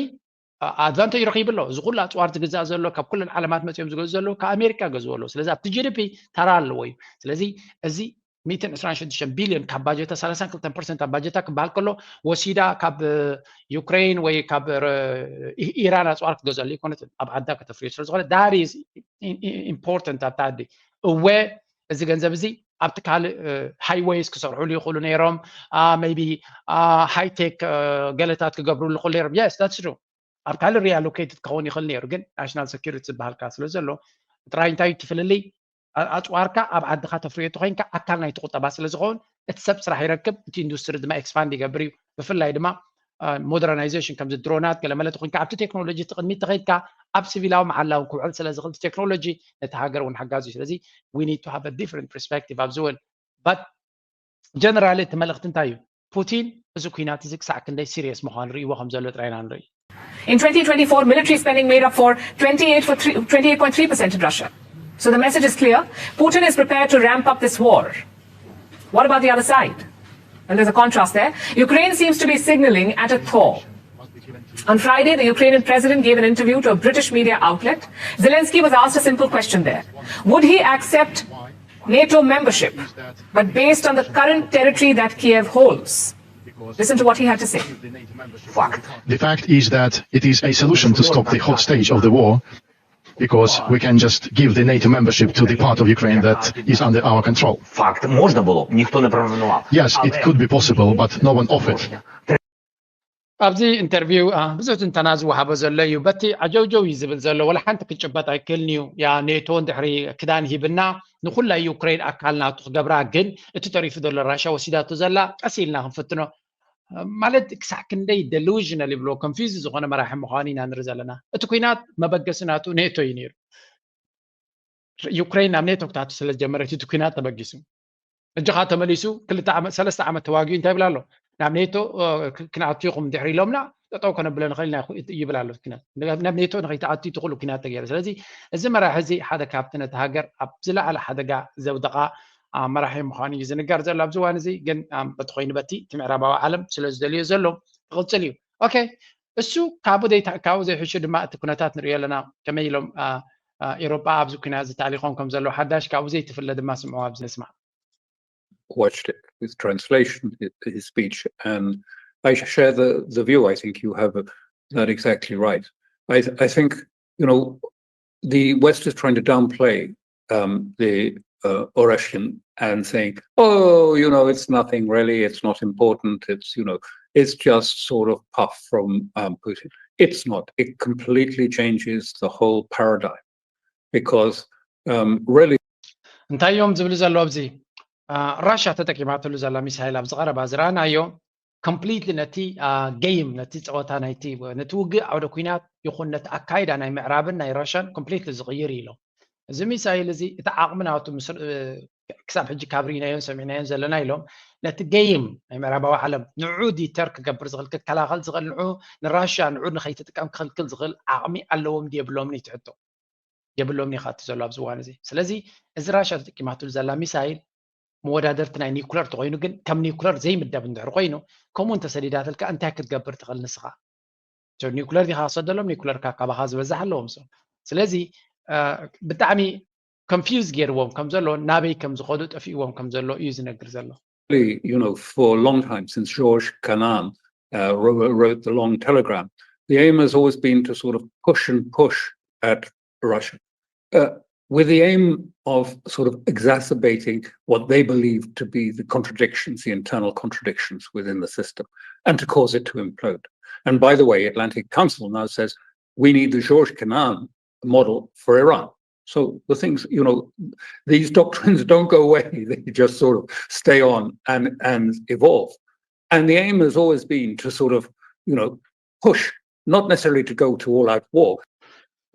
ኣድቫንቴጅ ረኺቡ ኣሎ። እዚ ኩሉ ኣፅዋር ዝግዛእ ዘሎ ካብ ኩለን ዓለማት መፂኦም ዝገዝኡ ዘለዉ ካብ ኣሜሪካ ገዝዎ ኣለዉ። ስለዚ ኣብቲ ጂ ዲ ፒ ተራ ኣለዎ እዩ። ስለዚ እዚ ሚእትን ዕስራን ሽዱሽተን ቢልዮን ካብ ባጀታ ሰላሳን ክልተን ፐርሰንት ኣብ ባጀታ ክበሃል ከሎ ወሲዳ ካብ ዩክሬን ወይ ካብ ኢራን ኣፅዋር ክትገዝኣሉ ኣይኮነትን፣ ኣብ ዓዳ ከተፍርዮ ስለ ዝኾነ that is important ኣብታ ዓዲ። እወ እዚ ገንዘብ እዚ ኣብቲ ካልእ ሃይዌይስ ክሰርሕሉ ይኽእሉ ነይሮም፣ maybe ሃይቴክ ገለታት ክገብርሉ ይኽእሉ ነይሮም። Yes, that's true። ኣብ ካልእ ሪኣሎኬትድ ክኸውን ይኽእል ነይሩ፣ ግን ናሽናል ሴኩሪቲ ዝበሃል ከዓ ስለ ዘሎ ጥራይ እንታይ እዩ እቲ ፍልልይ? ኣፅዋርካ ኣብ ዓድኻ ተፍርዮ ተኮይንካ ኣካል ናይቲ ቁጠባ ስለ ዝኸውን እቲ ሰብ ስራሕ ይረክብ፣ እቲ ኢንዱስትሪ ድማ ኤክስፓንድ ይገብር እዩ። ብፍላይ ድማ ሞደርናይዜሽን ከምዚ ድሮናት ገለመለ ተኮይንካ ኣብቲ ቴክኖሎጂ እቲ ቅድሚት ተኸይድካ ኣብ ሲቪላዊ መዓላ እውን ክውዕል ስለ ዝኽእል እቲ ቴክኖሎጂ ነቲ ሃገር እውን ሓጋዚ እዩ። ስለዚ we need to have a different perspective ኣብዚ እውን but ጀነራሊ እቲ መልእኽቲ እንታይ እዩ? ፑቲን እዚ ኩናት እዚ ክሳዕ ክንደይ ሲሪየስ ምዃኑ ርእይዎ ከም ዘሎ ጥራይ ኢና ንርኢ። In twenty twenty-four, military spending made up for twenty-eight for three, twenty-eight point three percent in Russia. So the message is clear. Putin is prepared to ramp up this war. What about the other side? And there's a contrast there. Ukraine seems to be signaling at a thaw. On Friday, the Ukrainian president gave an interview to a British media outlet. Zelensky was asked a simple question there. Would he accept NATO membership, but based on the current territory that Kiev holds? Listen to what he had to say. The fact is that it is a solution to stop the hot stage of the war, because we can just give the NATO membership to the part of Ukraine that is under our control. Факт, можна було б, ніхто не пропонував. Yes, it could be possible, but no one offered. ኣብዚ ኢንተርቪው ብዙሕ ትንተና ዝወሃቦ ዘሎ እዩ። በቲ ዓጀውጀው እዩ ዝብል ዘሎ፣ ወላ ሓንቲ ክጭበጥ ኣይክእልን እዩ። ያ ኔቶ ድሕሪ ክዳን ሂብና ንኩላ ዩክሬን ኣካል ናቱ ክገብራ፣ ግን እቲ ተሪፉ ዘሎ ራሻ ወሲዳቶ ዘላ ቀስ ኢልና ክንፍትኖ ማለት ክሳዕ ክንደይ ደሉዥናል ይብሎ ኮንፊዝ ዝኾነ መራሒ ምዃኑ ኢና ንርኢ ዘለና። እቲ ኩናት መበገሲ ናቱ ኔቶ እዩ ነይሩ። ዩክሬን ናብ ኔቶ ክታቱ ስለ ዝጀመረት እቲ ኩናት ተበጊሱ። እጅኻ ተመሊሱ ክልተ ዓመት ሰለስተ ዓመት ተዋጊኡ እንታይ ይብል ኣሎ? ናብ ኔቶ ክንኣቱ ኢኹም ድሕሪ ኢሎምና ጠጠው ከነብለ ንኽእል ኢና ይብል ኣሎ። ናብ ኔቶ ንኸይትኣቱ ትኽእሉ ኩናት ተገይሩ። ስለዚ እዚ መራሒ እዚ ሓደ ካብቲ ነቲ ሃገር ኣብ ዝለዓለ ሓደጋ ዘውደቓ መራሒ ምዃኑ እዩ ዝንገር ዘሎ ኣብዚ እዋን እዚ። ግን በቲ ኮይኑ በቲ እቲ ምዕራባዊ ዓለም ስለ ዝደልዮ ዘሎ ክቕፅል እዩ። ኦኬ፣ እሱ ካብኡ ዘይሕሹ ድማ እቲ ኩነታት ንሪኦ ኣለና። ከመይ ኢሎም ኤሮጳ ኣብዚ ኩናት ዝተኣሊኾም ከም ዘለዉ ሓዳሽ ካብኡ ዘይትፍለ ድማ ስምዑ ኣብዚ ንስማዕ። Watched it with translation, his speech, and I share the, the view. I think you have that exactly right. I, I think, you know, the West is trying to downplay um, the uh, Orashin and saying, oh, you know, it's nothing really, it's not important, it's, you know, it's just sort of puff from um, Putin. It's not. It completely changes the whole paradigm because um, really እንታይ እዮም ዝብሉ ዘለዉ ኣብዚ ራሻ ተጠቂማትሉ ዘላ ሚሳይል ኣብዚ ቀረባ ዝረኣናዮ ኮምፕሊትሊ ነቲ ጌም ነቲ ፀወታ ናይቲ ነቲ ውግእ ዓውደ ኩናት ይኹን ነቲ ኣካይዳ ናይ ምዕራብን ናይ ራሻን ኮምፕሊትሊ ዝቕይር እዩ ኢሎም። እዚ ሚሳይል እዚ እቲ ዓቕሚ ናቱ ክሳብ ሕጂ ካብ ርኢናዮን ሰሚዕናዮን ዘለና ኢሎም ነቲ ጌም ናይ ምዕራባዊ ዓለም ንዑ ዲተር ክገብር ዝኽእል ክከላኸል ዝኽእል ንዑ ንራሽያ ንዑ ንኸይትጥቀም ክኽልክል ዝኽእል ዓቕሚ ኣለዎም ድየብሎምን እዩ ትሕቶ። የብሎምን ኢኻ እቲ ዘሎ ኣብዚ እዋን እዚ። ስለዚ እዚ ራሽያ ተጠቂማትሉ ዘላ ሚሳይል መወዳደርቲ ናይ ኒኩለር ተኮይኑ ግን ከም ኒኩለር ዘይምደብ እንድሕር ኮይኑ ከምኡ እንተሰዲዳትልካ እንታይ ክትገብር ትኽእል ንስኻ? ኒኩለር ዲኻ ክሰደሎም? ኒኩለር ካባኻ ዝበዝሕ ኣለዎም። ስለዚ ብጣዕሚ ኮንፊውዝ ገይርዎም ከም ዘሎ ናበይ ከም ዝኸዱ ጠፊእዎም ከም ዘሎ እዩ ዝነግር ዘሎ። You know, for a long time since George Kennan uh, wrote, wrote the long telegram, the aim has always been to sort of push and push at Russia uh, with the aim of sort of exacerbating what they believe to be the contradictions, the internal contradictions within the system, and to cause it to implode. And by the way, Atlantic Council now says we need the George Kennan model for Iran. So the things, you know, these doctrines don't go away. They just sort of stay on and, and evolve. And the aim has always been to sort of, you know, push, not necessarily to go to all out war.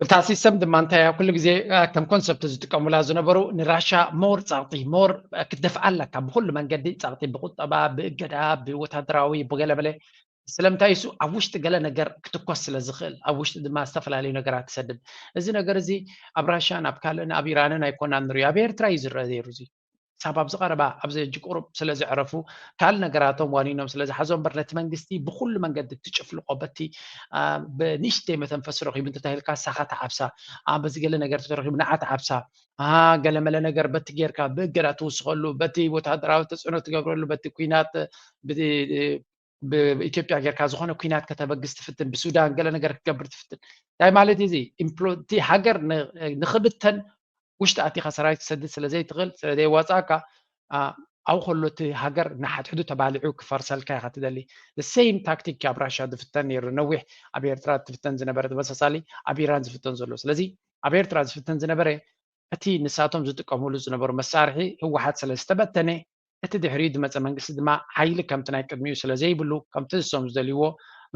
እታ ሲስተም ድማ እንታይ ኣብ ኩሉ ግዜ ከም ኮንሰፕት ዝጥቀሙላ ዝነበሩ ንራሻ ሞር ፃቕጢ ሞር ክትደፍኣ ኣለካ ብኩሉ መንገዲ ፃቕጢ ብቁጠባ ብእገዳ ብወታደራዊ ብገለመለ ስለምንታይ እሱ ኣብ ውሽጢ ገለ ነገር ክትኮስ ስለ ዝኽእል ኣብ ውሽጢ ድማ ዝተፈላለዩ ነገራት ትሰድድ። እዚ ነገር እዚ ኣብ ራሽያን ኣብ ካልእን ኣብ ኢራንን ኣይኮናን ንሪኦ ኣብ ኤርትራ እዩ ዝረአ ነይሩ እዚ ሳብ ኣብዚ ቀረባ ኣብዚ ሕጂ ቁሩብ ስለ ዘዕረፉ ካልእ ነገራቶም ዋኒኖም ስለ ዝሓዞ እምበር ነቲ መንግስቲ ብኩሉ መንገዲ ትጭፍልቆ በቲ ብንሽተይ መተንፈሲ ረኺቡ እንተታሂልካ ሳኻ ተዓብሳ በዚ ገለ ነገር ተረኺቡ ንዓ ተዓብሳ ገለመለ ነገር በቲ ጌርካ ብእገዳ ትውስኸሉ በቲ ወታደራዊ ተፅዕኖ ትገብረሉ በቲ ኩናት ብኢትዮጵያ ጌርካ ዝኾነ ኩናት ከተበግስ ትፍትን ብሱዳን ገለ ነገር ክትገብር ትፍትን እንታይ ማለት እዚ እቲ ሃገር ንክብተን ውሽጢ ኣቲኻ ሰራዊት ትሰድድ ስለ ዘይትኽእል ስለ ዘየዋፃእካ ኣብኡ ከሎ እቲ ሃገር ንሓድሕዱ ተባሊዑ ክፈርሰልካ ኢኻ ትደሊ። ሴም ታክቲክ ኣብ ራሽያ ዝፍተን ነይሩ ነዊሕ ኣብ ኤርትራ ትፍተን ዝነበረ ተመሳሳሊ ኣብ ኢራን ዝፍተን ዘሎ ስለዚ ኣብ ኤርትራ ዝፍተን ዝነበረ እቲ ንሳቶም ዝጥቀምሉ ዝነበሩ መሳርሒ ህወሓት ስለ ዝተበተነ እቲ ድሕሪኡ ዝመፀ መንግስቲ ድማ ሓይሊ ከምቲ ናይ ቅድሚኡ ስለ ዘይብሉ ከምቲ ንሶም ዝደልይዎ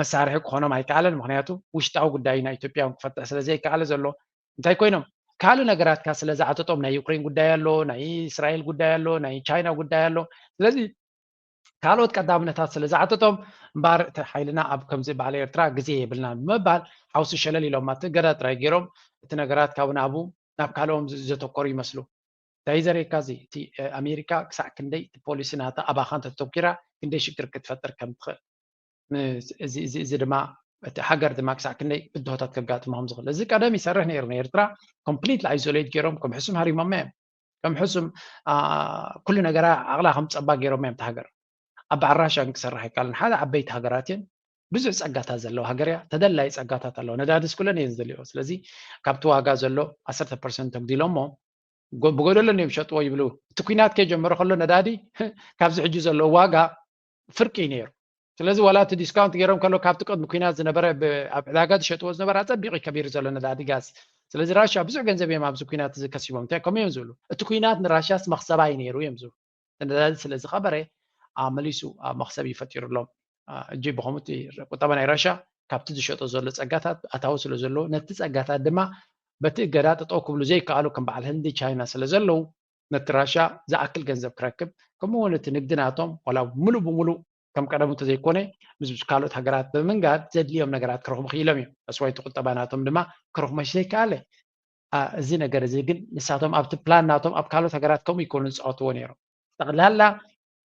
መሳርሒ ክኾኖም ኣይከኣለን። ምክንያቱ ውሽጣዊ ጉዳይ ናይ ኢትዮጵያ እውን ክፈትሕ ስለ ዘይከኣለ ዘሎ እንታይ ኮይኖም ካልእ ነገራትካ ስለ ዝዓጠጦም ናይ ዩክሬን ጉዳይ ኣሎ፣ ናይ እስራኤል ጉዳይ ኣሎ፣ ናይ ቻይና ጉዳይ ኣሎ። ስለዚ ካልኦት ቀዳምነታት ስለ ዝዓጠጦም እምበኣር እቲ ሓይልና ኣብ ከምዚ በዓል ኤርትራ ግዜ የብልናን ብምባል ሓውሲ ሸለል ኢሎም ኣብቲ እገዳ ጥራይ ገይሮም እቲ ነገራት ካብ ናብኡ ናብ ካልኦም ዘተኮሩ ይመስሉ። እንታይ ዘርእየካ እዚ እቲ ኣሜሪካ ክሳዕ ክንደይ እቲ ፖሊሲ ናታ ኣባኻ እንተተተኪራ ክንደይ ሽግር ክትፈጥር ከም ትኽእል። እዚ ድማ እቲ ሃገር ድማ ክሳዕ ክንደይ ብድሆታት ከጋጥሞ ከም ዝኽእል። እዚ ቀደም ይሰርሕ ነይሩ። ንኤርትራ ኮምፕሊትሊ ኣይዞሌት ገይሮም ከም ሕሱም ሃሪሞማ እዮም። ከም ሕሱም ኩሉ ነገራ ዓቕላ ከም ጸባ ገይሮማ እዮም። እቲ ሃገር ኣብ በዓል ራሻ ክሰርሕ ኣይከኣልን። ሓደ ዓበይቲ ሃገራት እየን። ብዙሕ ጸጋታት ዘለዎ ሃገር እያ። ተደላይ ጸጋታት ኣለዎ። ነዳዲ ስኩለን እየን ዝደልዮ። ስለዚ ካብቲ ዋጋ ዘሎ ዓሰርተ ፐርሰንት ተጉዲሎሞ ብጎደሎ እዮም ሸጥዎ ይብሉ። እቲ ኩናት ከጀመረ ከሎ ነዳዲ ካብዚ ሕጂ ዘለዎ ዋጋ ፍርቂ እዩ ነይሩ። ስለዚ ዋላ እቲ ዲስካውንት ገይሮም ከሎ ካብቲ ቅድሚ ኩናት ዝነበረ ኣብ ዕዳጋ ዝሸጥዎ ዝነበረ ኣጸቢቑ ከቢሩ ዘሎ ነዳዲ ጋዝ። ስለዚ ራሻ ብዙሕ ገንዘብ እዮም ኣብዚ ኩናት እዚ ከሲቦም። እንታይ ከምኡ እዮም ዝብሉ? እቲ ኩናት ንራሻስ መኽሰባ እዩ ነይሩ እዮም ዝብሉ። ነዳዲ ስለ ዝኸበረ መሊሱ መኽሰብ ይፈጢሩሎም። እጂ ብኸምኡ ቁጠባ ናይ ራሻ ካብቲ ዝሸጦ ዘሎ ጸጋታት ኣታዊ ስለ ዘለዎ ነቲ ጸጋታት ድማ በቲ እገዳ ጠጠው ክብሉ ዘይከኣሉ ከም በዓል ህንዲ ቻይና ስለ ዘለዉ ነቲ ራሻ ዝኣክል ገንዘብ ክረክብ ከምኡ እውን እቲ ንግዲ ናቶም ዋላ ሙሉእ ብሙሉእ ከም ቀደሙ እንተዘይኮነ ምስ ካልኦት ሃገራት ብምንጋድ ዘድልዮም ነገራት ክረኽቡ ክኢሎም እዮም። ኣስዋይቲ ቁጠባ ናቶም ድማ ክረኽቡ መሽ ዘይከኣለ። እዚ ነገር እዚ ግን ንሳቶም ኣብቲ ፕላን ናቶም ኣብ ካልኦት ሃገራት ከምኡ ይኮኑ ዝፃወትዎ ነይሮም። ጠቕላላ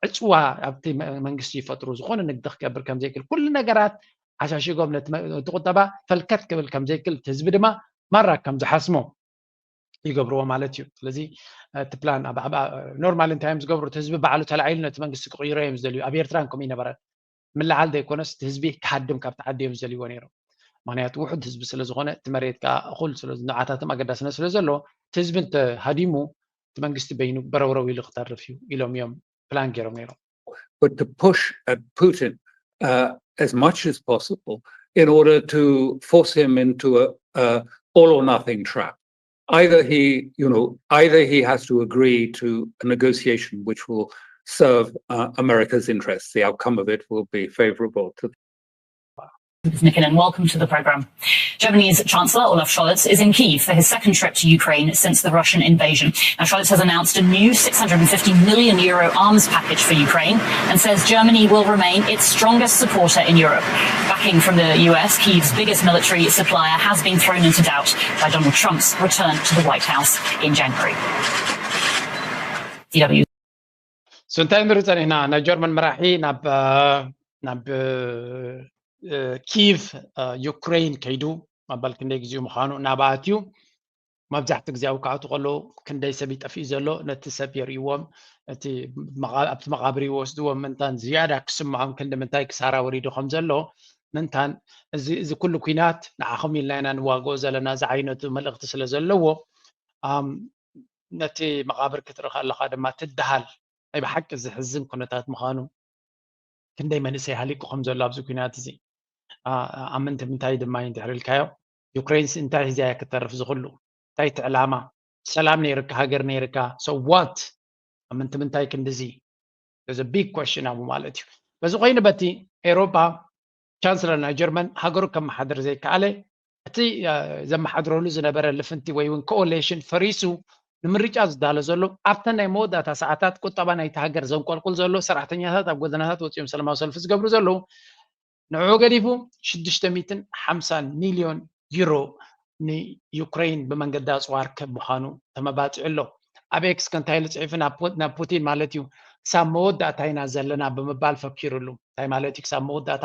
ዕፅዋ ኣብቲ መንግስቲ ይፈጥሩ፣ ዝኾነ ንግዲ ክገብር ከምዘይክል፣ ኩሉ ነገራት ዓሻሽጎም ነቲ ቁጠባ ፈልከት ክብል ከምዘይክል፣ እቲ ህዝቢ ድማ ማራ ከም ዝሓስሞ ይገብርዎ ማለት እዩ። ስለዚ እቲ ፕላን ኖርማል እንታይ እዮም ዝገብሩ? እቲ ህዝቢ ባዕሉ ተላዒሉ ነቲ መንግስቲ ክቕይሮ እዮም ዝደልዩ። ኣብ ኤርትራ ከምኡ ይነበረ። ምልዓል ዘይኮነስ እቲ ህዝቢ ክሃድም ካብቲ ዓዲ እዮም ዝደልይዎ ነይሮም። ምክንያቱ ውሑድ ህዝቢ ስለ ዝኾነ እቲ መሬት ከዓ እኹል ስለ ንዓታቶም ኣገዳስነት ስለ ዘለዎ እቲ ህዝቢ እንተሃዲሙ እቲ መንግስቲ በይኑ በረውረው ኢሉ ክተርፍ እዩ ኢሎም እዮም ፕላን ገይሮም ነይሮም። But to push at Putin uh, as much as possible in order to force him into a, a all or nothing trap. Either he, you know, either he has to agree to a negotiation which will serve uh, America's interests. The outcome of it will be favorable to Nikilen, welcome to the program. Germany's Chancellor Olaf Scholz is in Kyiv for his second trip to Ukraine since the Russian invasion. Now, Scholz has announced a new six hundred fifty million euro arms package for Ukraine and says Germany will remain its strongest supporter in Europe. Backing from the U S, Kyiv's biggest military supplier has been thrown into doubt by Donald Trump's return to the White House in January. So እንታይ ንርኢ ጸኒሕና? ናይ ጀርመን መራሒ ናብ ናብ ኪቭ ዩክሬን ከይዱ መበል ክንደይ ግዜኡ ምዃኑ እናበኣት እዩ። መብዛሕትኡ ግዜ ኣብ ክኣቱ ከለዉ ክንደይ ሰብ ይጠፍእ ዘሎ ነቲ ሰብ የርእይዎም፣ እቲ ኣብቲ መቓብር ይወስድዎም ምእንታን ዝያዳ ክስምዖም ክንዲ ምንታይ ክሳራ ወሪዱ ከም ዘሎ ምእንታን እዚ ኩሉ ኲናት ንዓኹም ኢልና ኢና ንዋግኦ ዘለና ዝዓይነቱ መልእኽቲ ስለ ዘለዎ ነቲ መቓብር ክትርኢ ከለኻ ድማ ትደሃል። ናይ ብሓቂ ዝሕዝን ኩነታት ምዃኑ ክንደይ መንእሰይ ሃሊቁ ከም ዘሎ ኣብዚ ኩናት እዚ ኣመንቲ ምንታይ ድማ እንድሕር ኢልካዮ ዩክሬንስ እንታይ ሒዛ እያ ክትተርፍ ዝኽሉ እንታይ እቲ ዕላማ ሰላም ነይርካ ሃገር ነይርካ so what ኣመንቲ ምንታይ ክንድዚ እዚ big question ኣቡ ማለት እዩ በዚ ኮይኑ በቲ ኤሮፓ ቻንስለር ናይ ጀርመን ሃገሩ ከመሓድር ዘይከኣለ እቲ ዘመሓድረሉ ዝነበረ ልፍንቲ ወይ እውን coalition ፈሪሱ ንምርጫ ዝዳሎ ዘሎ ኣብተን ናይ መወዳእታ ሰዓታት ቁጠባ ናይቲ ሃገር ዘንቆልቁል ዘሎ ሰራሕተኛታት ኣብ ጎደናታት ወፂኦም ሰላማዊ ሰልፊ ዝገብሩ ዘለዉ ንዕኡ ገዲፉ ሽዱሽተ ሚእትን ሓምሳን ሚልዮን ዩሮ ንዩክሬን ብመንገዲ ኣፅዋር ክህብ ምዃኑ ተመባፂዑ ኣሎ ኣብ ኤክስ ከንታይ ኢሉ ፅሒፉ ናብ ፑቲን ማለት እዩ ክሳብ መወዳእታ ኢና ዘለና ብምባል ፈኪሩሉ እንታይ ማለት እዩ ክሳብ መወዳእታ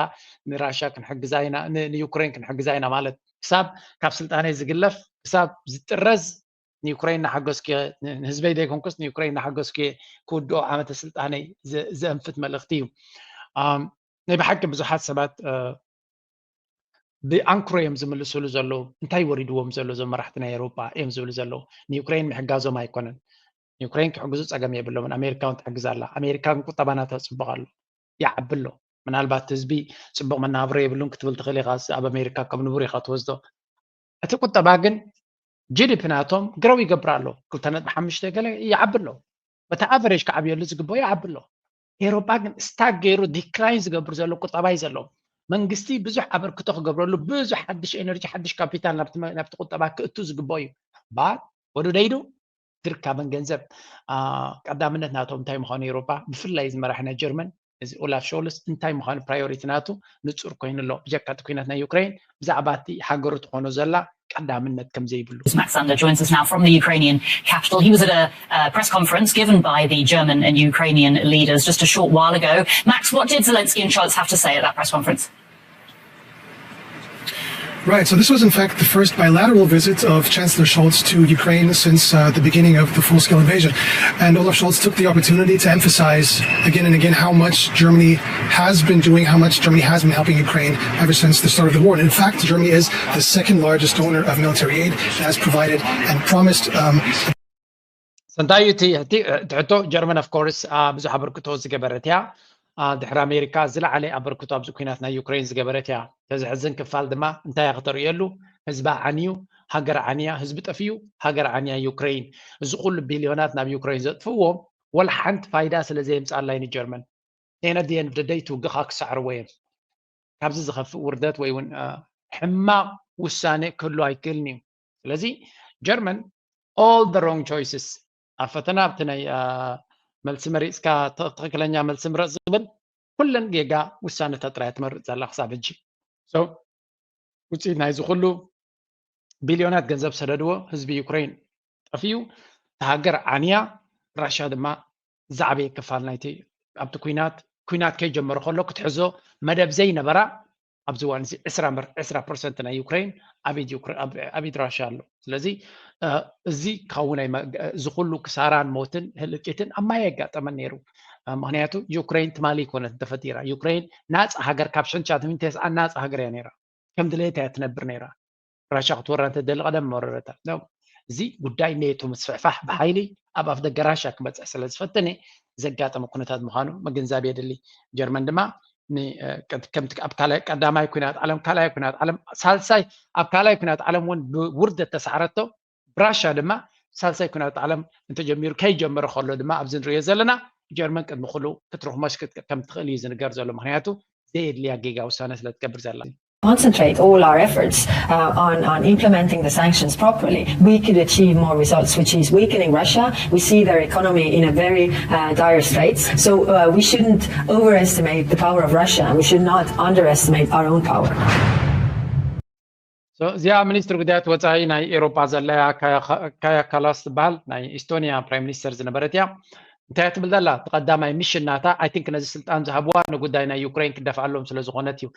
ንራሻ ክንሕግዛ ኢና ንዩክሬን ክንሕግዛ ኢና ማለት ክሳብ ካብ ስልጣነይ ዝግለፍ ክሳብ ዝጥረዝ ንዩክሬን እናሓገዝኩ ንህዝበይ ዘይኮንኩስ ንዩክሬን እናሓገዝኩ ክውድኦ ዓመተ ስልጣነይ ዘንፍት መልእኽቲ እዩ ናይ ብሓቂ ብዙሓት ሰባት ብኣንክሮ እዮም ዝምልስሉ ዘለዉ እንታይ ወሪድዎም ዘሎ ዞም መራሕቲ ናይ ኤሮፓ እዮም ዝብሉ ዘለዉ ንዩክሬን ምሕጋዞም ኣይኮነን ንዩክሬን ክሕግዙ ፀገም የብሎምን ኣሜሪካ እውን ትሕግዝ ኣላ ኣሜሪካ ቁጠባና ተፅብቕ ኣሎ ይዓቢ ኣሎ ምናልባት ህዝቢ ፅቡቅ መናብሮ የብሉን ክትብል ትኽእል ኢኻ ኣብ ኣሜሪካ ከም ንቡር ኢኻ ትወስዶ እቲ ቁጠባ ግን ጂዲፒ ናቶም ግረው ይገብር ኣሎ ክልተ ነጥቢ ሓሙሽተ ገለ ይዓቢ ኣሎ በቲ ኣቨሬጅ ክዓብየሉ ዝግበኦ ይዓቢ ኣሎ ኤሮጳ ግን ስታክ ገይሩ ዲክላይን ዝገብር ዘሎ ቁጠባ እዩ ዘሎ መንግስቲ ብዙሕ ኣበርክቶ ክገብረሉ ብዙሕ ሓድሽ ኤነርጂ ሓድሽ ካፒታል ናብቲ ቁጠባ ክእቱ ዝግበኦ እዩ ባት ወዱ ደይዱ ዝርካብን ገንዘብ ቀዳምነት ናቶም እንታይ ምዃኑ ኤሮጳ ብፍላይ እዚ መራሒ ናይ ጀርመን እዚ ኦላፍ ሾልስ እንታይ ምዃኑ ፕራዮሪቲ ናቱ ንጹር ኮይኑ ኣሎ። ብጀካ እቲ ኩናት ናይ ዩክሬን ብዛዕባ እቲ ሃገሩ ትኾኖ ዘላ ቀዳምነት ከም ዘይብሉ። Max Sander joins us now from the Ukrainian capital. He was at a uh, press conference given by the German and Ukrainian leaders just a short while ago. Max, what did Zelensky and Scholz have to say at that press conference? Right, so this was in fact the first bilateral visit of Chancellor Scholz to Ukraine since uh, the beginning of the full scale invasion. And Olaf Scholz took the opportunity to emphasize again and again how much Germany has been doing, how much Germany has been helping Ukraine ever since the start of the war. And in fact, Germany is the second largest donor of military aid and has provided and promised. Um, ሰንታዩ እቲ ሕቶ ጀርመን of course ብዙሕ ኣበርክቶ ዝገበረት እያ። ድሕሪ ኣሜሪካ ዝለዓለ ኣበርክቶ ኣብዚ ኩናት ናይ ዩክሬን ዝገበረት እያ። ተዘሕዝን ክፋል ድማ እንታይ እያ ክተርእየሉ? ህዝባ ዓንዩ፣ ሃገር ዓንያ፣ ህዝቢ ጠፍዩ፣ ሃገር ዓንያ ዩክሬን። እዚ ኩሉ ቢልዮናት ናብ ዩክሬን ዘጥፍዎ ወላ ሓንቲ ፋይዳ ስለ ዘየምፃኣላይ ንጀርመን። ቴነዲየን ደደይ ትውግኻ ክሳዕርዎ እዮም። ካብዚ ዝኸፍእ ውርደት ወይ እውን ሕማቕ ውሳኔ ክህሉ ኣይክእልን እዩ። ስለዚ ጀርመን all the wrong choices ኣብ ፈተና ኣብቲ ናይ መልሲ መሪፅካ ትኽክለኛ መልሲ ምረፅ ዝብል ኩለን ጌጋ ውሳነታት ጥራይ ትመርፅ ዘላ ክሳብ ሕጂ። ውፅኢት ናይዚ ኩሉ ቢልዮናት ገንዘብ ሰደድዎ ህዝቢ ዩክሬን ጠፍዩ፣ ተሃገር ዓንያ፣ ራሽያ ድማ ዝዓበየ ክፋል ናይቲ ኣብቲ ኩናት ኩናት ከይጀመረ ከሎ ክትሕዞ መደብ ዘይነበራ ኣብዚ እዋን እዚ ዕስራ ፐርሰንት ናይ ዩክሬን ኣብ ኢድ ራሽያ ኣሎ። ስለዚ እዚ ክኸውን እዚ ኩሉ ክሳራን ሞትን ህልቂትን ኣብ ማይ ኣጋጠመን ነይሩ። ምክንያቱ ዩክሬን ትማሊ ይኮነት ተፈጢራ። ዩክሬን ናፃ ሃገር ካብ ሽሕን ትሽዓተ ሚእትን ተስዓን ናፃ ሃገር እያ ነይራ። ከም ድሌታ እያ ትነብር ነይራ። ራሻ ክትወራ እንተደሊ ቀደም መረረታ። እዚ ጉዳይ ኔቶ ምስፍሕፋሕ ብሓይሊ ኣብ ኣፍ ደገ ራሻ ክመፅእ ስለ ዝፈተነ ዘጋጠመ ኩነታት ምዃኑ ምግንዛብ የድሊ። ጀርመን ድማ ከምቲ ኣብ ካልኣይ ቀዳማይ ኩናት ዓለም ካልኣይ ኩናት ዓለም ሳልሳይ ኣብ ካልኣይ ኩናት ዓለም እውን ብውርደት ተሳዕረቶ ብራሻ ድማ ሳልሳይ ኩናት ዓለም እንተጀሚሩ ከይጀመረ ከሎ ድማ ኣብዚ ንሪኦ ዘለና ጀርመን ቅድሚ ኩሉ ክትርኽሞሽ ከም ትኽእል እዩ ዝንገር ዘሎ። ምክንያቱ ዘየድልያ ጌጋ ውሳነ ስለ ትገብር ዘላ። Concentrate all our efforts uh, on, on implementing the sanctions properly, we could achieve more results, which is weakening Russia. We see their economy in a very uh, dire straits. So uh, we shouldn't overestimate the power of Russia. We should not underestimate our own power. እዚኣ ሚኒስትሪ ጉዳያት ወፃኢ ናይ ኤሮጳ ዘለያ ካያ ካላስ ትበሃል ናይ ኢስቶኒያ ፕራይም ሚኒስተር ዝነበረት እያ። እንታይ ትብል ዘላ እቲ ቀዳማይ ሚሽን ናታ ኣይ ቲንክ ነዚ ስልጣን ዝሃብዋ ንጉዳይ ናይ ዩክሬን ክደፍኣሎም ስለ ዝኾነት እዩ።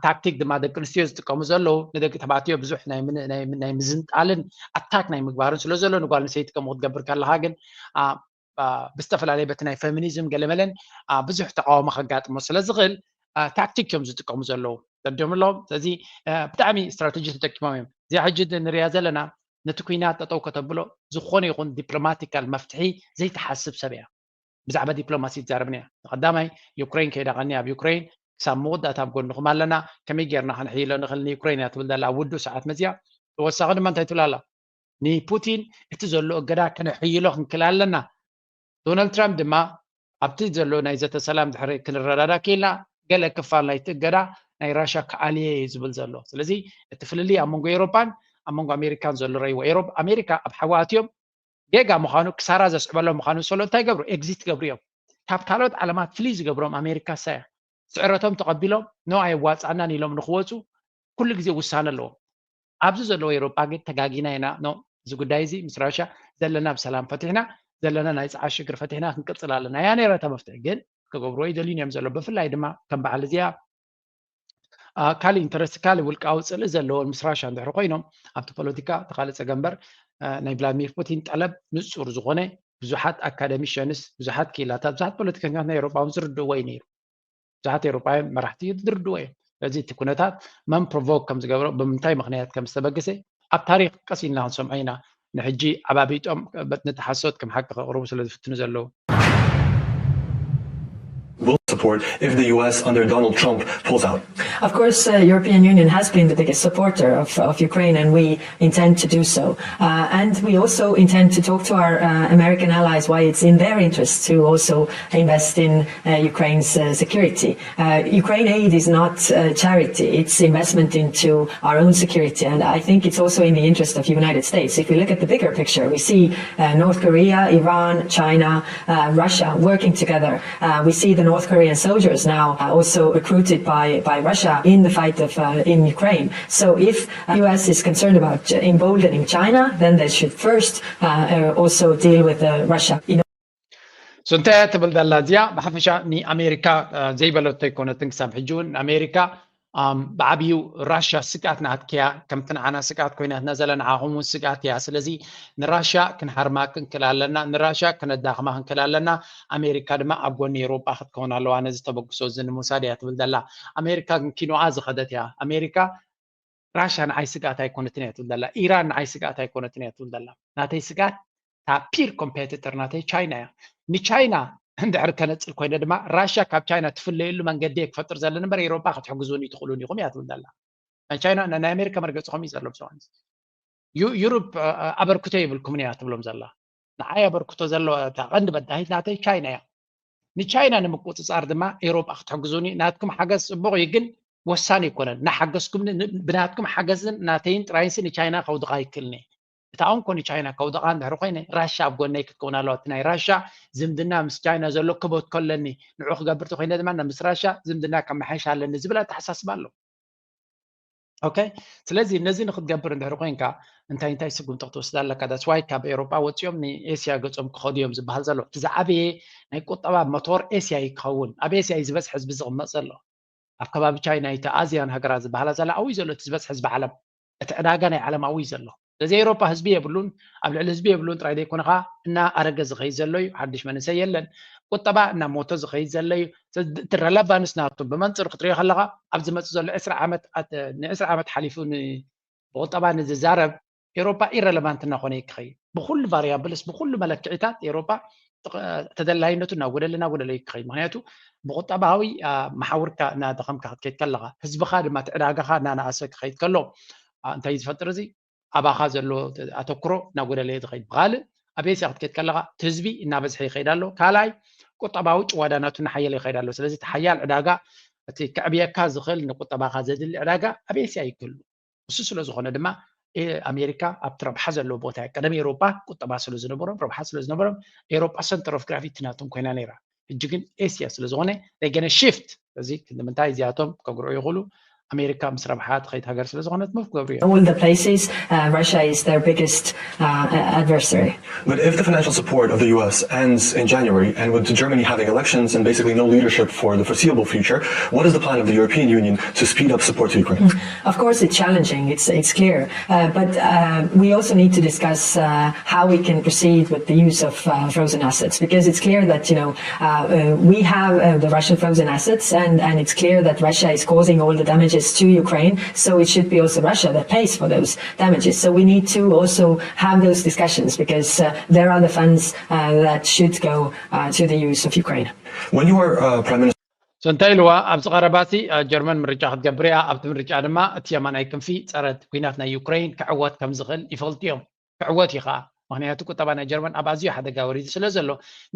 ታክቲክ ድማ ደቂ ኣንስትዮ ዝጥቀሙ ዘለዉ ንደቂ ተባዕትዮ ብዙሕ ናይ ምዝንጣልን ኣታክ ናይ ምግባርን ስለ ዘሎ ንጓል ኣንስተይቲ ከምኡ ክትገብር ከለካ ግን ብዝተፈላለየ በቲ ናይ ፌሚኒዝም ገለመለን ብዙሕ ተቃውሞ ከጋጥሞ ስለ ዝኽእል ታክቲክ እዮም ዝጥቀሙ ዘለዉ ተዲኦም ኣለዎም። ስለዚ ብጣዕሚ ስትራቴጂ ተጠቂሞም እዮም። እዚኣ ሕጂ ንሪኣ ዘለና ነቲ ኩናት ጠጠው ከተብሎ ዝኾነ ይኹን ዲፕሎማቲካል መፍትሒ ዘይትሓስብ ሰብ እያ። ብዛዕባ ዲፕሎማሲ ትዛረብን እያ። ቀዳማይ ዩክሬን ከይዳ ቀኒ ኣብ ዩክሬን ክሳብ መወዳእታ ኣብ ጎንኹም ኣለና፣ ከመይ ጌርና ክንሕይሎ ንኽእል ንዩክሬን እያ ትብል ዘላ ኣብ ውዱእ ሰዓት መፅያ። ተወሳኺ ድማ እንታይ ትብል ኣላ? ንፑቲን እቲ ዘሎ እገዳ ከነሕይሎ ክንክእል ኣለና። ዶናልድ ትራምፕ ድማ ኣብቲ ዘሎ ናይ ዘተ ሰላም ድሕሪ ክንረዳዳ ክኢልና ገለ ክፋል ናይቲ እገዳ ናይ ራሻ ክኣልየ እዩ ዝብል ዘሎ። ስለዚ እቲ ፍልልይ ኣብ መንጎ ኤሮፓን ኣብ መንጎ ኣሜሪካን ዘሎ ረይዎ ኤሮፓ ኣሜሪካ ኣብ ሓዊ ኣትዮም ጌጋ ምዃኑ ክሳራ ዘስዕበሎም ምዃኑ ዝሰሎ እንታይ ይገብሩ? ኤግዚት ይገብሩ እዮም። ካብ ካልኦት ዓለማት ፍልይ ዝገብሮም ኣሜሪካ ሳያ ስዕረቶም ተቐቢሎም ኖ ኣየዋፃናን ኢሎም ንክወፁ ኩሉ ግዜ ውሳነ ኣለዎም። ኣብዚ ዘለዉ ኤሮጳ ግን ተጋጊና ኢና ኖ እዚ ጉዳይ እዚ ምስ ራሽያ ዘለና ብሰላም ፈቲሕና ዘለና ናይ ፀዓ ሽግር ፈቲሕና ክንቅፅል ኣለና እያ ነይራ እታ መፍትሒ ግን ክገብርዎ ይደልዩን እዮም ዘሎ ብፍላይ ድማ ከም በዓል እዚኣ ካልእ ኢንተረስት ካልእ ውልቃዊ ፅልኢ ዘለዎን ምስ ራሽያ እንድሕር ኮይኖም ኣብቲ ፖለቲካ ተካልእ ፀገም እምበር ናይ ቭላድሚር ፑቲን ጠለብ ንፁር ዝኾነ ብዙሓት ኣካደሚሽንስ ብዙሓት ክኢላታት ብዙሓት ፖለቲከኛታት ናይ ኤሮጳ እውን ዝርድእዎ እዩ ነይሩ ብዙሓት ኤውሮጳውያን መራሕቲ ዝርድዎ እዮም። ስለዚ እቲ ኩነታት መን ፕሮቮክ ከም ዝገብሮ ብምንታይ ምክንያት ከም ዝተበገሰ ኣብ ታሪክ ቀስ ኢልና ክንሰምዖ ኢና። ንሕጂ ዓባቢጦም ነቲ ሓሶት ከም ሓቂ ከቕርቡ ስለ ዝፍትኑ ዘለዉ። Will support if the U S under Donald Trump pulls out. Of course, uh, European Union has been the biggest supporter of, of Ukraine, and we intend to do so. Uh, and we also intend to talk to our uh, American allies why it's in their interest to also invest in uh, Ukraine's uh, security. Uh, Ukraine aid is not uh, charity, it's investment into our own security. And I think it's also in the interest of the United States. If we look at the bigger picture, we see uh, North Korea, Iran, China, uh, Russia working together. Uh, we see the North Korea And soldiers now are also recruited by, by Russia in the fight of, uh, in Ukraine. So if U S is concerned about emboldening China, then they should first, uh, uh, also deal with, uh, Russia. You know, so እንታይ እያ ትብል ዘላ እዚኣ? ብሓፈሻ ንኣሜሪካ ዘይበለቶ ኣይኮነትን። ክሳብ ሕጂ እውን ንኣሜሪካ ብዓብዩ ራሻ ስግኣት ናትክያ፣ ከምቲ ንዓና ስግኣት ኮይናትና ዘላ ንዓኹም እውን ስግኣት እያ። ስለዚ ንራሻ ክንሃርማ ክንክል ኣለና፣ ንራሻ ክነዳኽማ ክንክል ኣለና። ኣሜሪካ ድማ ኣብ ጎኒ ኤውሮጳ ክትከውን ኣለዋ፣ ነዚ ተበግሶ እዚ ንምውሳድ እያ ትብል ዘላ። ኣሜሪካ ግን ኪኖኣ ዝኸደት እያ። ኣሜሪካ ራሻ ንዓይ ስግኣት ኣይኮነትን እያ ትብል ዘላ። ኢራን ንዓይ ስግኣት ኣይኮነትን እያ ትብል ዘላ። ናተይ ስግኣት እታ ፒር ኮምፔቲተር ናተይ ቻይና እያ። ንቻይና እንድሕር ከነፅል ኮይነ ድማ ራሻ ካብ ቻይና ትፍለየሉ መንገዲ እየ ክፈጥር ዘለኒ እምበር ኤውሮጳ ክትሕግዙኒ ትኽእሉን ኢኹም እያ ትብል ዘላ። ናይ ቻይና ናይ ኣሜሪካ መርገፂ ከምኡ እዩ ዘሎ። ብዝኾነ ዩሩፕ ኣበርክቶ የብልኩምን እያ ትብሎም ዘላ። ንዓይ ኣበርክቶ ዘለዎ እታ ቀንዲ በዳሂት ናተይ ቻይና እያ። ንቻይና ንምቁፅፃር ድማ ኤውሮጳ ክትሕግዙኒ፣ ናትኩም ሓገዝ ፅቡቕ እዩ፣ ግን ወሳኒ ኣይኮነን። እናሓገዝኩም ብናትኩም ሓገዝን ናተይን ጥራይንሲ ንቻይና ከውድቓ ኣይክእልን እየ። እታ እንኮ ንቻይና ከውድቓ እንድሕር ኮይነ ራሻ ኣብ ጎነይ ክትከውን ኣለዋ። እቲ ናይ ራሻ ዝምድና ምስ ቻይና ዘሎ ክበትኮ ኣለኒ፣ ንዑ ክገብር ተኮይነ ድማ ምስ ራሻ ዝምድና ከመሓየሽ ኣለኒ ዝብል ኣተሓሳስባ ኣሎ። ኦኬ፣ ስለዚ ነዚ ንክትገብር እንድሕር ኮይንካ እንታይ እንታይ ስጉምቲ ክትወስድ ኣለካ? ዳትስ ዋይ ካብ ኤውሮጳ ወፂኦም ንኤስያ ገፆም ክኸዱ እዮም ዝበሃል ዘሎ። እቲ ዝዓበየ ናይ ቁጠባ ሞቶር ኤስያ እዩ ክኸውን። ኣብ ኤስያ እዩ ዝበዝሐ ህዝቢ ዝቕመጥ ዘሎ። ኣብ ከባቢ ቻይና እቲ ኣዚያን ሃገራት ዝበሃላ ዘላ ኣብኡ እዩ ዘሎ እቲ ዝበዝሐ ህዝቢ ዓለም። እቲ ዕዳጋ ናይ ዓለም ኣብኡ እዩ ዘሎ። ስለዚ ኤውሮጳ ህዝቢ የብሉን፣ ኣብ ልዕሊ ህዝቢ የብሉን ጥራይ ዘይኮነ ከዓ እናኣረገ ዝኸይድ ዘሎ እዩ። ሓድሽ መንእሰይ የለን። ቁጠባ እናሞተ ዝኸይድ ዘሎ እዩ። እቲ ረለቫንስ ናቱ ብመንፅር ክትሪኦ ከለካ ኣብ ዝመፅእ ዘሎ ዕስራ ዓመት ን ዕስራ ዓመት ሓሊፉ ብቁጠባ ንዝዛረብ ኤውሮጳ ኢረለቫንት እናኾነ ይክኸይድ። ብኩሉ ቫሪያብልስ ብኩሉ መለክዒታት ኤውሮጳ ተደላይነቱ እናጎደለ እናጎደለ ይክኸይድ። ምክንያቱ ብቁጠባዊ መሓውርካ እናደኸምካ ክትከይድ ከለካ ህዝብካ ድማ እቲ ዕዳጋካ እናነኣሰ ክኸይድ ከሎ እንታይ ዝፈጥር እዚ ኣባኻ ዘሎ ኣተኩሮ እናጎደለ ዝኸይድ። ብካልእ ኣብ ኤስያ ክትከይድ ከለካ እቲ ህዝቢ እናበዝሐ ይኸይድ ኣሎ። ካልኣይ ቁጠባዊ ጭዋዳናቱ እናሓየለ ይኸይድ ኣሎ። ስለዚ እቲ ሓያል ዕዳጋ እቲ ከዕብየካ ዝኽእል ንቁጠባካ ዘድሊ ዕዳጋ ኣብ ኤስያ ይክሉ። እሱ ስለ ዝኾነ ድማ ኣሜሪካ ኣብቲ ረብሓ ዘለዎ ቦታ እያ። ቀደም ኤውሮጳ ቁጠባ ስለ ዝነበሮም ረብሓ ስለ ዝነበሮም ኤውሮጳ ሰንተር ኦፍ ግራቪቲ ናቶም ኮይና ነይራ። ሕጂ ግን ኤስያ ስለ ዝኾነ ገነ ሽፍት እዚ ክንዲ ምንታይ እዚኣቶም ከግርዑ ይኽእሉ። ኣሜሪካ ምስ ረብሓ ትኸይድ ሃገር ስለ ዝኾነት ሙቭ ክገብሩ እዮም። All the places, uh, Russia is their biggest uh, adversary. But if the financial support of the U S ends in January, and with Germany having elections and basically no leadership for the foreseeable future, what is the plan of the European Union to speed up support to Ukraine? Of course, it's challenging. It's it's clear, uh, but uh, we also need to discuss uh, how we can proceed with the use of uh, frozen assets, because it's clear that you know uh, uh, we have uh, the Russian frozen assets, and and it's clear that Russia is causing all the damages to Ukraine. So it should be also Russia that pays for those damages. So we need to also have those discussions, because uh, there are the funds uh, that should go uh, to the use of Ukraine. When you were uh, Prime Minister. So እንታይ ኢልዋ ኣብዚ ቀረባሲ ጀርመን ምርጫ ክትገብር እያ። ኣብቲ ምርጫ ድማ እቲ የማናይ ክንፊ ፀረ ኩናት ናይ ዩክሬን ክዕወት ከም ዝኽእል ይፈልጡ እዮም። ክዕወት እዩ ከዓ፣ ምክንያቱ ቁጠባ ናይ ጀርመን ኣብ ኣዝዩ ሓደጋ ወሪዱ ስለ ዘሎ፣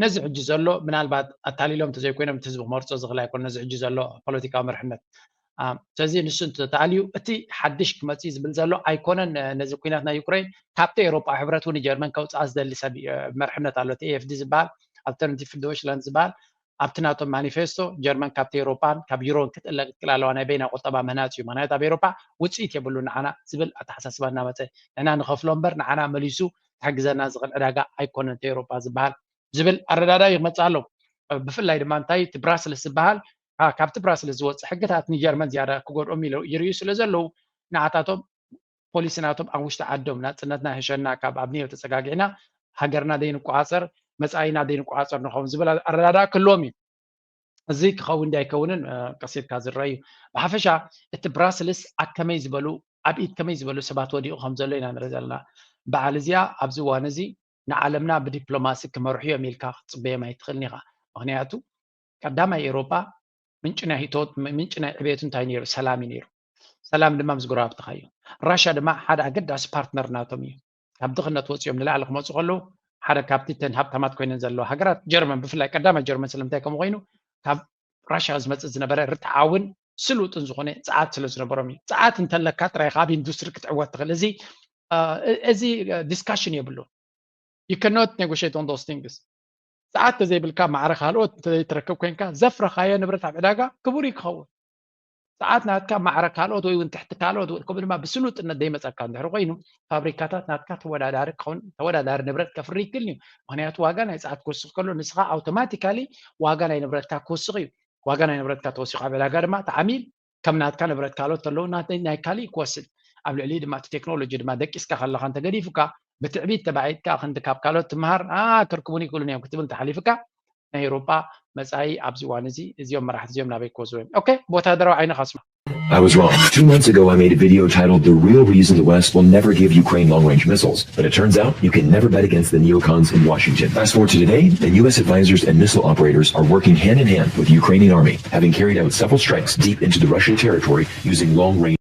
ነዚ ሕጂ ዘሎ ምናልባት ኣታሊሎም እንተዘይኮይኖም እቲ ህዝቢ ክመርፆ ዝኽእል ኣይኮነ ነዚ ሕጂ ዘሎ ፖለቲካዊ መርሕነት። ስለዚ ንሱ እንተተኣልዩ እቲ ሓድሽ ክመፅእ ዝብል ዘሎ ኣይኮነን። ነዚ ኩናት ናይ ዩክሬን ካብቲ ኤውሮጳ ሕብረት እውን ጀርመን ከውፅኣ ዝደሊ ሰብ መርሕነት ኣሎ። እቲ ኤኤፍዲ ዝበሃል ኣልተርናቲቭ ዶይችላንድ ዝበሃል ኣብቲ ናቶም ማኒፌስቶ ጀርመን ካብቲ ኤውሮጳን ካብ ዩሮን ክትእለቅ ትክእል ኣለዋ፣ ናይ በይና ቁጠባ ምህናፅ እዩ። ምክንያቱ ኣብ ኤውሮጳ ውፅኢት የብሉ ንዓና ዝብል ኣተሓሳስባ እናመፀ፣ ንሕና ንኸፍሎ እምበር ንዓና መሊሱ ክሕግዘና ዝኽእል ዕዳጋ ኣይኮነን እቲ ኤውሮጳ ዝበሃል ዝብል ኣረዳዳ እዩ ክመፅእ ኣሎ። ብፍላይ ድማ እንታይ እቲ ብራስልስ ዝበሃል ካብቲ ብራስልስ ዝወፅእ ሕግታት ንጀርመን ዝያዳ ክጎድኦም ይርእዩ ስለ ዘለዉ ንዓታቶም ፖሊሲ ናቶም ኣብ ውሽጢ ዓዶም ናፅነትና ይሕሸና፣ ካብ ኣብንዮ ተፀጋጊዕና ሃገርና ደይንቆፃፀር መፃኢና ደይንቆፃፀር ንኸውን ዝብል ኣረዳዳ ክህልዎም እዩ። እዚ ክኸውን ዳይከውንን ቀሲልካ ዝረአ እዩ። ብሓፈሻ እቲ ብራስልስ ኣብ ከመይ ዝበሉ ኣብ ኢድ ከመይ ዝበሉ ሰባት ወዲቑ ከም ዘሎ ኢና ንርኢ ዘለና። በዓል እዚኣ ኣብዚ እዋን እዚ ንዓለምና ብዲፕሎማሲ ክመርሑ እዮም ኢልካ ክትፅበዮም ኣይትኽእልን ኢኻ። ምክንያቱ ቀዳማይ ኤውሮጳ ምንጪ ናይ ህይወት ምንጪ ናይ ዕቤቱ እንታይ ነይሩ? ሰላም እዩ ነይሩ። ሰላም ድማ ምስ ጎረባብትኻ እዩ። ራሻ ድማ ሓደ ኣገዳሲ ፓርትነር ናቶም እዩ። ካብ ድኽነት ወፂኦም ንላዕሊ ክመፁ ከለዉ ሓደ ካብቲ ተን ሃብታማት ኮይነን ዘለዋ ሃገራት ጀርመን ብፍላይ ቀዳማይ ጀርመን ስለምንታይ ከምኡ ኮይኑ ካብ ራሻ ዝመፅእ ዝነበረ ርትዓውን ስሉጥን ዝኾነ ፀዓት ስለ ዝነበሮም እዩ። ፀዓት እንተለካ ጥራይ ካብ ኢንዱስትሪ ክትዕወት ትኽእል። እዚ እዚ ዲስካሽን የብሉን። You cannot negotiate on those things። ሰዓት ተዘይብልካ ማዕረ ካልኦት እንተዘይትረክብ ኮይንካ ዘፍረኻዮ ንብረት ኣብ ዕዳጋ ክቡር እዩ ክኸውን። ሰዓት ናትካ ማዕረ ካልኦት ወይ እውን ትሕቲ ካልኦት ወይ ከምኡ ድማ ብስሉጥነት ዘይመፀካ እንድሕር ኮይኑ ፋብሪካታት ናትካ ተወዳዳሪ ክኸውን ተወዳዳሪ ንብረት ከፍሪ ይክእል እዩ። ምክንያቱ ዋጋ ናይ ሰዓት ክወስኽ ከሎ ንስኻ ኣውቶማቲካሊ ዋጋ ናይ ንብረትካ ክወስኽ እዩ። ዋጋ ናይ ንብረትካ ተወሲኹ ኣብ ዕዳጋ ድማ እቲ ዓሚል ከም ናትካ ንብረት ካልኦት ተለዉ ናይ ካሊእ ክወስድ ኣብ ልዕሊ ድማ እቲ ቴክኖሎጂ ድማ ደቂስካ ከለካ እንተገዲፉካ ብትዕቢት ተባዒጥካ ክንዲ ካብ ካልኦት ትምሃር ክርክቡን ይክእሉን እዮም ክትብል ተሓሊፍካ ናይ ኤውሮጳ መጻኢ ኣብዚ እዋን እዚ እዚኦም መራሕቲ እዚኦም ናበይ ክወስዱ እዮም። ኦኬ፣ ብወታደራዊ ዓይኒ ካስማ I was wrong. Two months ago, I made a video titled The Real Reason the West Will Never Give Ukraine Long Range Missiles, but it turns out you can never bet against the neocons in Washington. Fast forward to today, and U S advisors and missile operators are working hand in hand with the Ukrainian army, having carried out several strikes deep into the Russian territory using long range.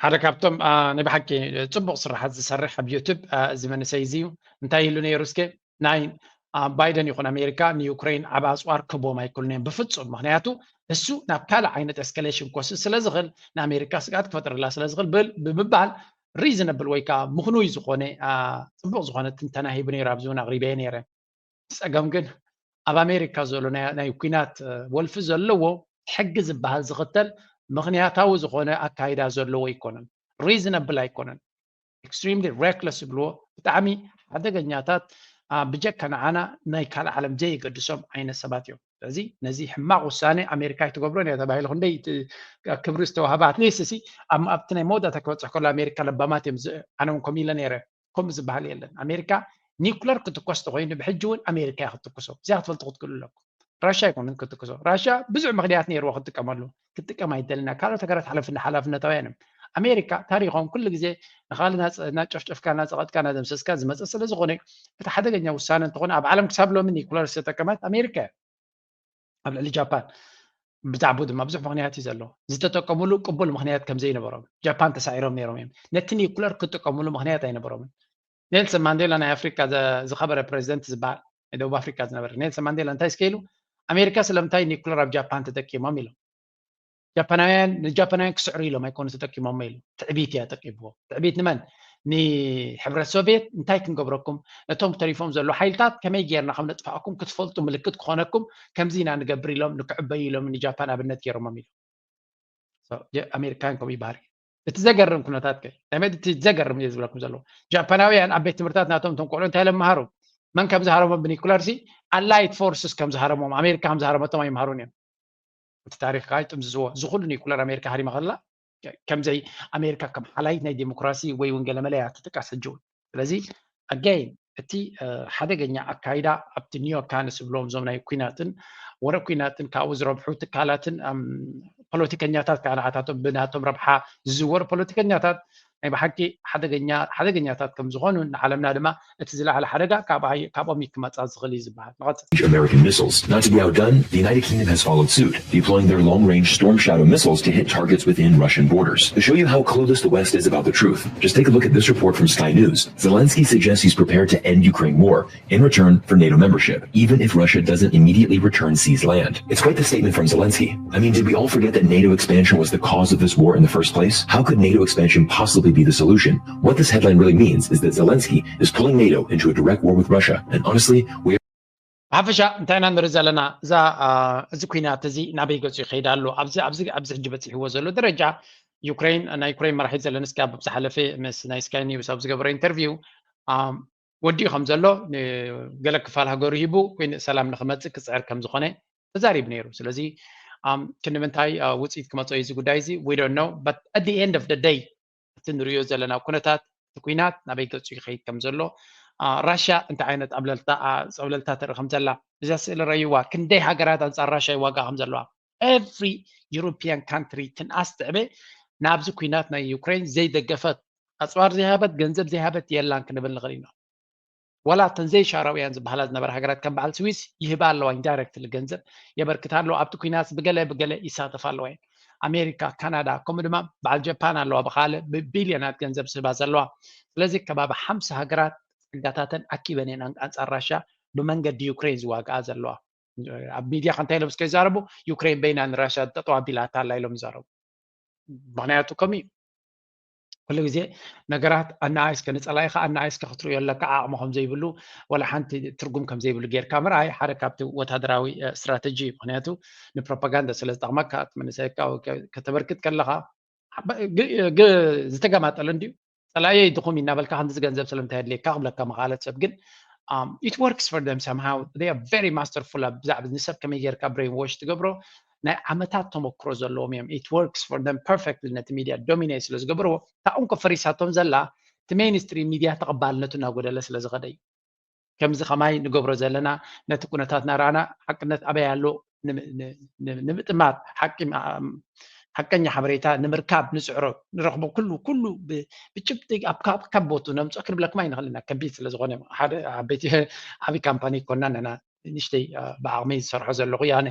ሓደ ካብቶም ናይ ብሓቂ ፅቡቅ ስራሓት ዝሰርሕ ኣብ ዩቱብ እዚ መንእሰይ እዚ እዩ። እንታይ ኢሉ ነይሩ እስከ ናይ ባይደን ይኹን ኣሜሪካ ንዩክሬን ዓብ ኣፅዋር ክቦም ኣይክእሉን እዮም ብፍፁም። ምክንያቱ እሱ ናብ ካልእ ዓይነት ኤስካሌሽን ክወስድ ስለ ዝኽእል ንኣሜሪካ ስግኣት ክፈጥረላ ስለ ዝኽእል ብምባል ሪዝነብል ወይ ከዓ ምኽኑይ ዝኾነ ፅቡቅ ዝኾነ ትንተና ሂቡ ነይሩ። ኣብዚ እውን ኣቅሪበየ ነይረ። ፀገም ግን ኣብ ኣሜሪካ ዘሎ ናይ ኩናት ወልፊ ዘለዎ ሕጊ ዝበሃል ዝኽተል ምኽንያታዊ ዝኾነ ኣካይዳ ዘለዎ ኣይኮነን። ሪዝነብል ኣይኮነን። ኤክስትሪምሊ ሬክለስ ይብልዎ። ብጣዕሚ ሓደገኛታት ብጀካ ንዓና ናይ ካልእ ዓለም ዘየገድሶም ዓይነት ሰባት እዮም። ስለዚ ነዚ ሕማቕ ውሳኔ ኣሜሪካ ኣይትገብሮን እያ ተባሂሉ ክንደይ ክብሪ ዝተዋህባ ኣትሊስት ሲ ኣብቲ ናይ መወዳእታ ክበፅሕ ከሎ ኣሜሪካ ለባማት እዮም። ኣነ እውን ከምኡ ኢለ ነይረ። ከምኡ ዝበሃል የለን። ኣሜሪካ ኒኩለር ክትኮስ ተኮይኑ ብሕጂ እውን ኣሜሪካ እያ ክትትኩሶ። እዚኣ ክትፈልጡ ክትክእሉ ኣለኩም። ራሻ ኣይኮንን ክትትኩሶ። ራሻ ብዙሕ ምክንያት ነይርዎ ክትጥቀመሉ። ክትጥቀም ኣይደልና። ካልኦት ሃገራት ሓላፍነ ሓላፍነታውያን እዮም። ኣሜሪካ ታሪኾም ኩሉ ግዜ ንኻልእ እናጨፍጨፍካ እናፀቐጥካ እናደምሰስካ ዝመፀ ስለ ዝኾነ እቲ ሓደገኛ ውሳነ እንተኾነ ኣብ ዓለም ክሳብ ሎሚ ኒኩለር ዝተጠቀመት ኣሜሪካ እያ። ኣብ ልዕሊ ጃፓን ብዛዕባኡ ድማ ብዙሕ ምክንያት እዩ ዘሎ። ዝተጠቀሙሉ ቅቡል ምክንያት ከም ዘይነበሮም ጃፓን ተሳዒሮም ነይሮም እዮም። ነቲ ኒኩለር ክጥቀሙሉ ምክንያት ኣይነበሮምን። ኔልሰን ማንዴላ ናይ ኣፍሪካ ዝኸበረ ፕሬዚደንት ዝበሃል ናይ ደቡብ ኣፍሪካ ዝነበረ ኔልሰን ማንዴላ እንታይ እስከ ኢሉ ኣሜሪካ ስለምንታይ ኒኩለር ኣብ ጃፓን ተጠቂሞም ኢሎም። ጃፓናውያን ንጃፓናውያን ክስዕሩ ኢሎም ኣይኮኑ ተጠቂሞሞ ኢሉ። ትዕቢት እያ ጠቂምዎ። ትዕቢት ንመን? ንሕብረት ሶቪየት እንታይ ክንገብረኩም ነቶም ተሪፎም ዘለዉ ሓይልታት ከመይ ጌርና ከም ነጥፍኣኩም ክትፈልጡ ምልክት ክኾነኩም ከምዚ ኢና ንገብር ኢሎም ንክዕበዩ ኢሎም ንጃፓን ኣብነት ጌሮሞም ኢሉ። ኣሜሪካን ከምኡ ይበሃል። እቲ ዘገርም ኩነታት ከ ናይ መድ እቲ ዘገርም እየ ዝብለኩም ዘለዉ ጃፓናውያን ኣብ ቤት ትምህርታት ናቶም እቶም ቆልዑ እንታይ ለምሃሩ መን ከም ዝሃረሞም ብኒኩለር ሲ ኣላይት ፎርስስ ከም ዝሃረሞም ኣሜሪካ ከም ዝሃረመቶም ኣይምሃሩን እዮም። እቲ ታሪክ ከዓ ይጥምዝዝዎ። እዚ ኩሉ ኒኩለር ኣሜሪካ ሃሪማ ከላ ከምዘይ ኣሜሪካ ከም ሓላይት ናይ ዴሞክራሲ ወይ እውን ገለመለ እያ ትጥቀስ ሕጂ እውን። ስለዚ ኣጋይን እቲ ሓደገኛ ኣካይዳ ኣብቲ ኒዮ ካንስ ዝብሎም እዞም ናይ ኩናትን ወረ ኩናትን ካብኡ ዝረብሑ ትካላትን ፖለቲከኛታት ከዓ ንዓታቶም ብናቶም ረብሓ ዝዝወሩ ፖለቲከኛታት ናይ ብሓቂ ሓደገኛ ሓደገኛታት ከም ዝኾኑ ንዓለምና ድማ እቲ ዝለዓለ ሓደጋ ካብኦም ክመፃ ዝኽእል እዩ ዝበሃል። ንቐፅል። American missiles. Not to be outdone, the United Kingdom has followed suit, deploying their long-range Storm Shadow missiles to hit targets within Russian borders. To show you how clueless the West is about the truth, just take a look at this report from Sky News. Zelensky suggests he's prepared to end Ukraine war in return for NATO membership, even if Russia doesn't immediately return seized land. It's quite the statement from Zelensky. I mean, did we all forget that NATO expansion was the cause of this war in the first place? How could NATO expansion possibly be the solution? What this headline really means is that Zelensky is pulling NATO into a direct war with Russia, and honestly, we ብሓፈሻ እንታይ ኢና ንርኢ ዘለና? እዛ እዚ ኩናት እዚ ናበይ ገፁ ይኸይድ ኣሎ? ኣብዚ ኣብዚ ኣብዚ ሕጂ በፂሕዎ ዘሎ ደረጃ ዩክሬን ናይ ዩክሬን መራሒ ዘለንስኪ ኣብ ዝሓለፈ ምስ ናይ ስካይ ኒውስ ኣብ ዝገበረ ኢንተርቪው ወዲኡ ከም ዘሎ ገለ ክፋል ሃገሩ ሂቡ ኮይኑ ሰላም ንክመፅእ ክፅዕር ከም ዝኾነ ተዛሪቡ ነይሩ። ስለዚ ክንምንታይ ውፅኢት ክመፅኦ እዩ እዚ ጉዳይ እዚ we don't know, but at the end of the day እቲ ንሪኦ ዘለና ኩነታት እቲ ኩናት ናበይ ገፁ ይኸይድ ከም ዘሎ ራሽያ እንታይ ዓይነት ኣብለልታ ፀብለልታ ተርኢ ከም ዘላ እዛ ስእሊ ረይዋ ክንደይ ሃገራት ኣንፃር ራሽያ ይዋጋ ከም ዘለዋ every European country ትንኣስ ትዕበ ናብዚ ኩናት ናይ ዩክሬን ዘይደገፈት ኣፅዋር ዘይሃበት ገንዘብ ዘይሃበት የላን ክንብል ንኽእል ኢና። ዋላ እተን ዘይሻራውያን ዝበሃላ ዝነበራ ሃገራት ከም በዓል ስዊስ ይህባ ኣለዋ ኢንዳይረክትሊ ገንዘብ የበርክታ ኣለዋ ኣብቲ ኩናት ብገለ ብገለ ይሳተፋ ኣለዋ እየን። ኣሜሪካ ካናዳ ከምኡ ድማ በዓል ጀፓን ኣለዋ ብካልእ ብቢልዮናት ገንዘብ ዝህባ ዘለዋ። ስለዚ ከባቢ ሓምሳ ሃገራት ጸጋታተን ኣኪበን እየን ኣንጻር ራሽያ ብመንገዲ ዩክሬን ዝዋግኣ ዘለዋ። ኣብ ሚድያ ከ እንታይ ኢሎም እስከ ይዛረቡ? ዩክሬን በይና ንራሽያ ጠጠው ኣቢላታ ኣላ ኢሎም ይዛረቡ። ምክንያቱ ከምኡ እዩ። ኩሉ ግዜ ነገራት ኣናኣይስከ ንጸላኢኻ ኣናኣይስከ ክትርእዮ ኣለካ። ዓቕሚ ከም ዘይብሉ፣ ወላ ሓንቲ ትርጉም ከም ዘይብሉ ጌርካ ምርኣይ ሓደ ካብቲ ወታደራዊ ስትራተጂ እዩ። ምክንያቱ ንፕሮፓጋንዳ ስለ ዝጠቕመካ፣ እቲ መንእሰይካ ከተበርክት ከለኻ ዝተገማጠለ እንድዩ። ጸላእየይ ድኹም እናበልካ ከምዚ ገንዘብ ስለምንታይ የድልየካ ክብለካ መኻለት ሰብ ግን it works for them somehow. They are very masterful ብዛዕባ ንሰብ ከመይ ጌርካ brainwash ትገብሮ ናይ ዓመታት ተመክሮ ዘለዎም እዮም። It works for them perfectly። ነቲ ሚድያ ዶሚኔት ስለ ዝገብርዎ እታ እንኮ ፈሪሳቶም ዘላ እቲ ሜይንስትሪም ሚድያ ተቐባልነቱ እናጎደለ ስለ ዝኸደ እዩ። ከምዚ ከማይ ንገብሮ ዘለና ነቲ ኩነታት እናረኣና ሓቅነት ኣበይ ኣሎ ንምጥማት ሓቂ ሓቀኛ ሓበሬታ ንምርካብ ንፅዕሮ ንረኽቦ ኩሉ ኩሉ ብጭብጢ ኣብ ካብ ቦቱ ነምፅኦ ክንብለኩም ኣይንኽእል ኢና። ከቢድ ስለ ዝኾነ ሓደ ዓበይቲ ዓብይ ካምፓኒ ይኮና ነና ንእሽተይ ብዓቕመይ ዝሰርሖ ዘለኹ ያነ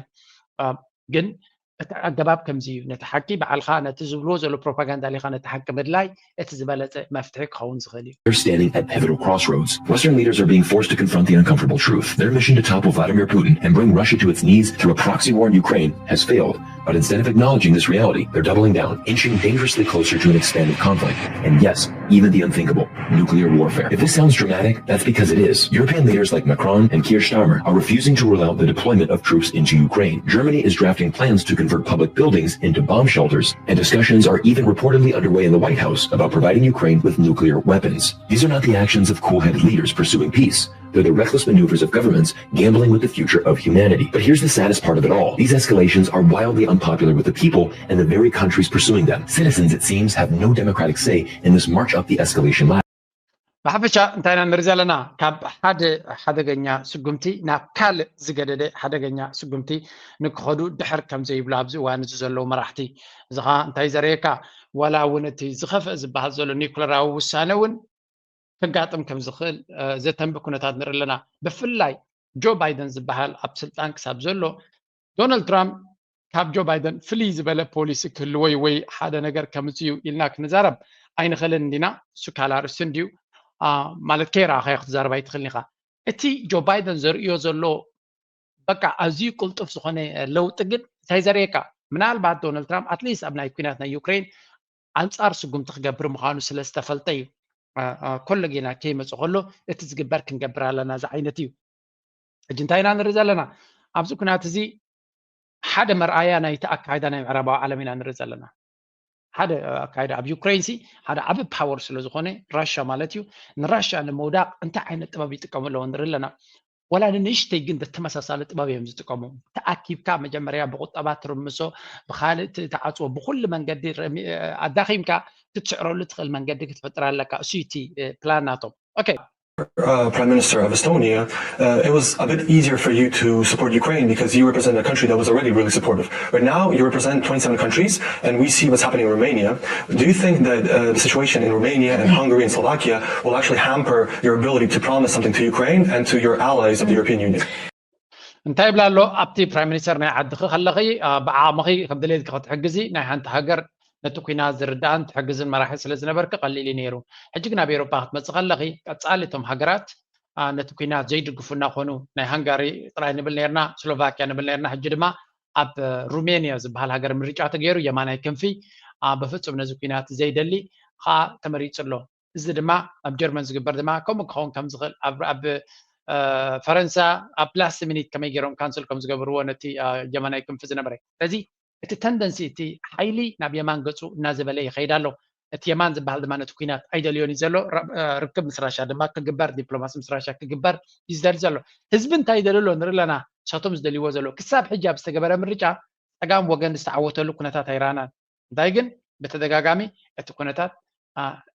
ግን እቲ ኣገባብ ከምዚ እዩ። ነቲ ሓቂ በዓልኻ ነቲ ዝብልዎ ዘሎ ፕሮፓጋንዳ ሊኻ ነቲ ሓቂ ምድላይ እቲ ዝበለፀ መፍትሒ ክኸውን ዝኽእል እዩ። They're standing at pivotal crossroads. Western leaders are being forced to confront the uncomfortable truth. Their mission to topple Vladimir Putin and bring Russia to its knees through a proxy war in Ukraine has failed. But instead of acknowledging this reality, they're doubling down, inching dangerously closer to an expanded conflict. And yes, even the unthinkable, nuclear warfare. If this sounds dramatic, that's because it is. European leaders like Macron and Keir Starmer are refusing to rule out the deployment of troops into Ukraine. Germany is drafting plans to convert public buildings into bomb shelters, and discussions are even reportedly underway in the White House about providing Ukraine with nuclear weapons. These are not the actions of cool-headed leaders pursuing peace. They're the reckless maneuvers of governments gambling with the future of humanity. But here's the saddest part of it all. These escalations are wildly unpopular with the people and the very countries pursuing them. Citizens, it seems, have no democratic say in this march up the escalation ladder. ብሓፈሻ እንታይ ኢና ንርኢ ዘለና? ካብ ሓደ ሓደገኛ ስጉምቲ ናብ ካልእ ዝገደደ ሓደገኛ ስጉምቲ ንክኸዱ ድሕር ከም ዘይብሉ ኣብዚ እዋን እዚ ዘለዉ መራሕቲ እዚ ኸዓ እንታይ ዘርእየካ? ዋላ እውን እቲ ዝኸፍአ ዝበሃል ዘሎ ኒኩለራዊ ውሳነ እውን ከጋጥም ከም ዝኽእል ዘተንቢ ኩነታት ንርኢ ኣለና። ብፍላይ ጆ ባይደን ዝበሃል ኣብ ስልጣን ክሳብ ዘሎ ዶናልድ ትራምፕ ካብ ጆ ባይደን ፍልይ ዝበለ ፖሊሲ ክህልዎ እዩ ወይ ሓደ ነገር ከምፅእ እዩ ኢልና ክንዛረብ ኣይንኽእልን እንዲና። እሱ ካልእ ኣርእስቲ እንድዩ። ማለት ከይረኣኻዮ ክትዛረብ ኣይትኽእልን ኢኻ። እቲ ጆ ባይደን ዘርእዮ ዘሎ በቃ ኣዝዩ ቅልጡፍ ዝኾነ ለውጢ ግን እንታይ ዘርእየካ? ምናልባት ዶናልድ ትራምፕ ኣትሊስት ኣብ ናይ ኲናት ናይ ዩክሬን ኣንጻር ስጉምቲ ክገብር ምዃኑ ስለ ዝተፈልጠ እዩ። ኮሎ ጌና ከይመጽእ ከሎ እቲ ዝግበር ክንገብር ኣለና ዝዓይነት እዩ። ሕጂ እንታይ ኢና ንርኢ ዘለና? ኣብዚ ኩናት እዚ ሓደ መርኣያ ናይቲ ኣካይዳ ናይ ምዕራባዊ ዓለም ኢና ንርኢ ዘለና። ሓደ ኣካይዳ ኣብ ዩክሬን ሲ ሓደ ዓቢ ፓወር ስለ ዝኾነ ራሻ ማለት እዩ። ንራሻ ንምውዳቕ እንታይ ዓይነት ጥበብ ይጥቀሙ ኣለዎ ንርኢ ኣለና። ወላ ንንእሽተይ ግን ተመሳሳሊ ጥበብ እዮም ዝጥቀሙ። ተኣኪብካ መጀመርያ ብቁጠባ ትርምሶ፣ ብኻልእ ትዓፅዎ፣ ብኩሉ መንገዲ ኣዳኺምካ ክትስዕረሉ ትኽእል መንገዲ ክትፈጥር ኣለካ። እሱ እቲ ፕላን ናቶም። ኦኬ። Uh, Prime Minister of Estonia, uh, it was a bit easier for you to support Ukraine because you represent a country that was already really supportive. But now you represent twenty-seven countries, and we see what's happening in Romania. Do you think that uh, the situation in Romania and Hungary and Slovakia will actually hamper your ability to promise something to Ukraine and to your allies of the European Union? እንታይ ይብላ ኣሎ ኣብቲ ፕራይም ሚኒስተር ናይ ዓድኺ ከለኺ ብዓቕምኺ ከም ድሌትኪ ክትሕግዚ ናይ ሓንቲ ሃገር ነቲ ኩናት ዝርዳእን ትሕግዝን መራሒ ስለ ዝነበርኪ ቀሊል እዩ ነይሩ። ሕጂ ግን ኣብ ኤውሮፓ ክትመፅእ ከለኺ ቀፃሊ እቶም ሃገራት ነቲ ኩናት ዘይድግፉ እናኾኑ ናይ ሃንጋሪ ጥራይ ንብል ነርና፣ ስሎቫኪያ ንብል ነርና። ሕጂ ድማ ኣብ ሩሜንያ ዝበሃል ሃገር ምርጫ ተገይሩ የማናይ ክንፊ ብፍፁም ነዚ ኩናት ዘይደሊ ከዓ ተመሪፁ ኣሎ። እዚ ድማ ኣብ ጀርመን ዝግበር ድማ ከምኡ ክኸውን ከም ዝኽእል ኣብ ፈረንሳ ኣብ ላስት ሚኒት ከመይ ገይሮም ካንስል ከም ዝገብርዎ ነቲ የማናይ ክንፊ ዝነበረ። ስለዚ እቲ ተንደንሲ እቲ ሓይሊ ናብ የማን ገፁ እናዘበለ ይኸይድ ኣሎ። እቲ የማን ዝበሃል ድማ ነቲ ኩናት ኣይደልዮን እዩ ዘሎ። ርክብ ምስ ራሻ ድማ ክግበር፣ ዲፕሎማሲ ምስ ራሻ ክግበር እዩ ዝደሊ ዘሎ። ህዝቢ እንታይ ይደሊ ኣሎ ንርኢ ኣለና። ንሳቶም ዝደልይዎ ዘሎ ክሳብ ሕጂ ኣብ ዝተገበረ ምርጫ ፀጋም ወገን ዝተዓወተሉ ኩነታት ኣይረኣናን። እንታይ ግን ብተደጋጋሚ እቲ ኩነታት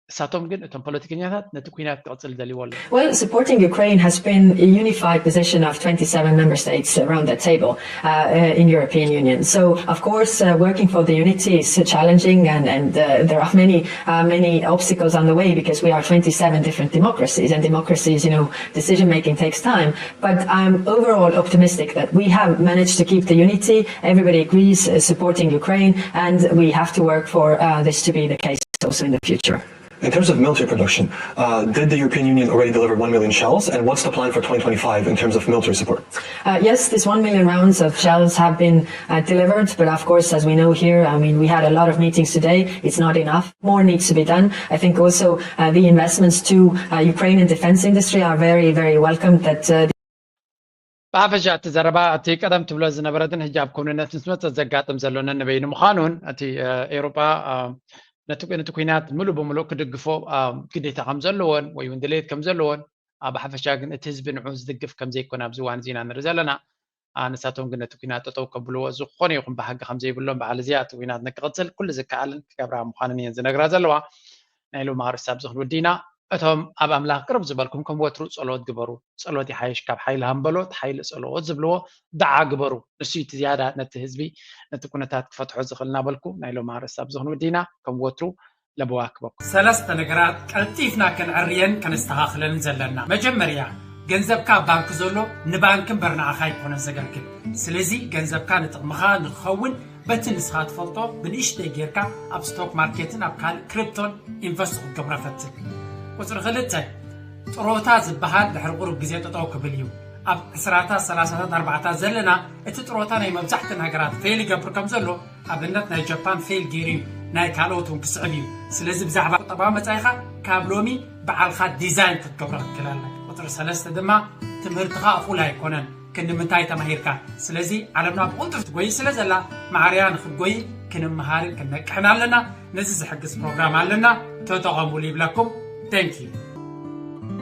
ንሳቶም ግን እቶም ፖለቲከኛታት ነቲ ኩናት ክቕፅል ደልይዎ ኣለዉ። Well, supporting Ukraine has been a unified position of twenty-seven member states around that table uh, uh, in European Union. So, of course, uh, working for the unity is challenging, and, and uh, there are many, uh, many obstacles on the way because we are twenty-seven different democracies, and democracies, you know, decision making takes time. But I'm overall optimistic that we have managed to keep the unity. Everybody agrees uh, supporting Ukraine, and we have to work for uh, this to be the case also in the future. In terms of military production, uh, did the European Union already deliver one million shells? And what's the plan for twenty twenty-five in terms of military support? Uh, yes, this one million rounds of shells have been uh, delivered, but of course, as we know here, I mean, we had a lot of meetings today. It's not enough. More needs to be done. I think also uh, the investments to uh, Ukraine and defense industry are very, very welcome. That uh, ብሓፈሻ እቲ ዘረባ እቲ ቀደም ትብሎ ዝነበረትን ሕጂ ኣብ ክውንነት ምስ መፀ ዘጋጥም ዘሎ ነንበይኑ ምዃኑን እቲ ኤውሮጳ ነቲ ኩናት ምሉእ ብምሉእ ክድግፎ ግዴታ ከም ዘለዎን ወይ እውን ድሌት ከም ዘለዎን፣ ኣብ ሓፈሻ ግን እቲ ህዝቢ ንዑ ዝድግፍ ከም ዘይኮነ ኣብዚ እዋን እዚ ኢና ንርኢ ዘለና። ንሳቶም ግን ነቲ ኩናት ጠጠው ከብልዎ ዝኾነ ይኹን ብሕጊ ከም ዘይብሎም በዓል እዚኣ እቲ ኩናት ንክቕፅል ኩሉ ዝከኣልን ክገብራ ምዃንን እየን ዝነግራ ዘለዋ። ናይ ሎም ኣርእስቲ ኣብዚ ክንውዲ ኢና። እቶም ኣብ ኣምላኽ ቅርብ ዝበልኩም ከም ወትሩ ጸሎት ግበሩ። ጸሎት ይሓይሽ ካብ ሓይሊ ሃምበሎ፣ እቲ ሓይሊ ጸሎት ዝብልዎ ደዓ ግበሩ። ንሱ እቲ ዝያዳ ነቲ ህዝቢ ነቲ ኩነታት ክፈትሖ ዝኽእል እናበልኩ ናይ ሎም ኣርእስቲ ኣብዚ ክንውዲ ኢና። ከም ወትሩ ለበዋ ክበኩም። ሰለስተ ነገራት ቀልጢፍና ክንዕርየን ከነስተኻኽለን ዘለና። መጀመርያ ገንዘብካ ኣብ ባንክ ዘሎ ንባንክ እምበር ንዓኻ ኣይኮነን ዘገልግል። ስለዚ ገንዘብካ ንጥቕምኻ ንክኸውን በቲ ንስኻ ትፈልጦ ብንእሽተይ ጌርካ ኣብ ስቶክ ማርኬትን ኣብ ካልእ ክሪፕቶን ኢንቨስት ክትገብሮ ፈትን። ቁፅሪ ክልተ ጥሮታ ዝበሃል ድሕሪ ቁሩብ ግዜ ጠጠው ክብል እዩ። ኣብ ዕስራታት ሰላሳታት ኣርባዕታት ዘለና እቲ ጥሮታ ናይ መብዛሕትእን ሃገራት ፌል ይገብር ከም ዘሎ ኣብነት ናይ ጃፓን ፌል ገይሩ እዩ፣ ናይ ካልኦት እውን ክስዕብ እዩ። ስለዚ ብዛዕባ ቁጠባዊ መጻኢኻ ካብ ሎሚ በዓልኻ ዲዛይን ክትገብሮ ክትክእል ኣለካ። ቁፅሪ ሰለስተ ድማ ትምህርትኻ እኹል ኣይኮነን። ክንዲ ምንታይ ተማሂርካ? ስለዚ ዓለምና ብቕልጡፍ ትጎይ ስለ ዘላ ማዕርያ ንክትጎይ ክንምሃርን ክንነቅሕን ኣለና። ነዚ ዝሕግዝ ፕሮግራም ኣለና፣ ተጠቐሙሉ ይብለኩም። Thank you።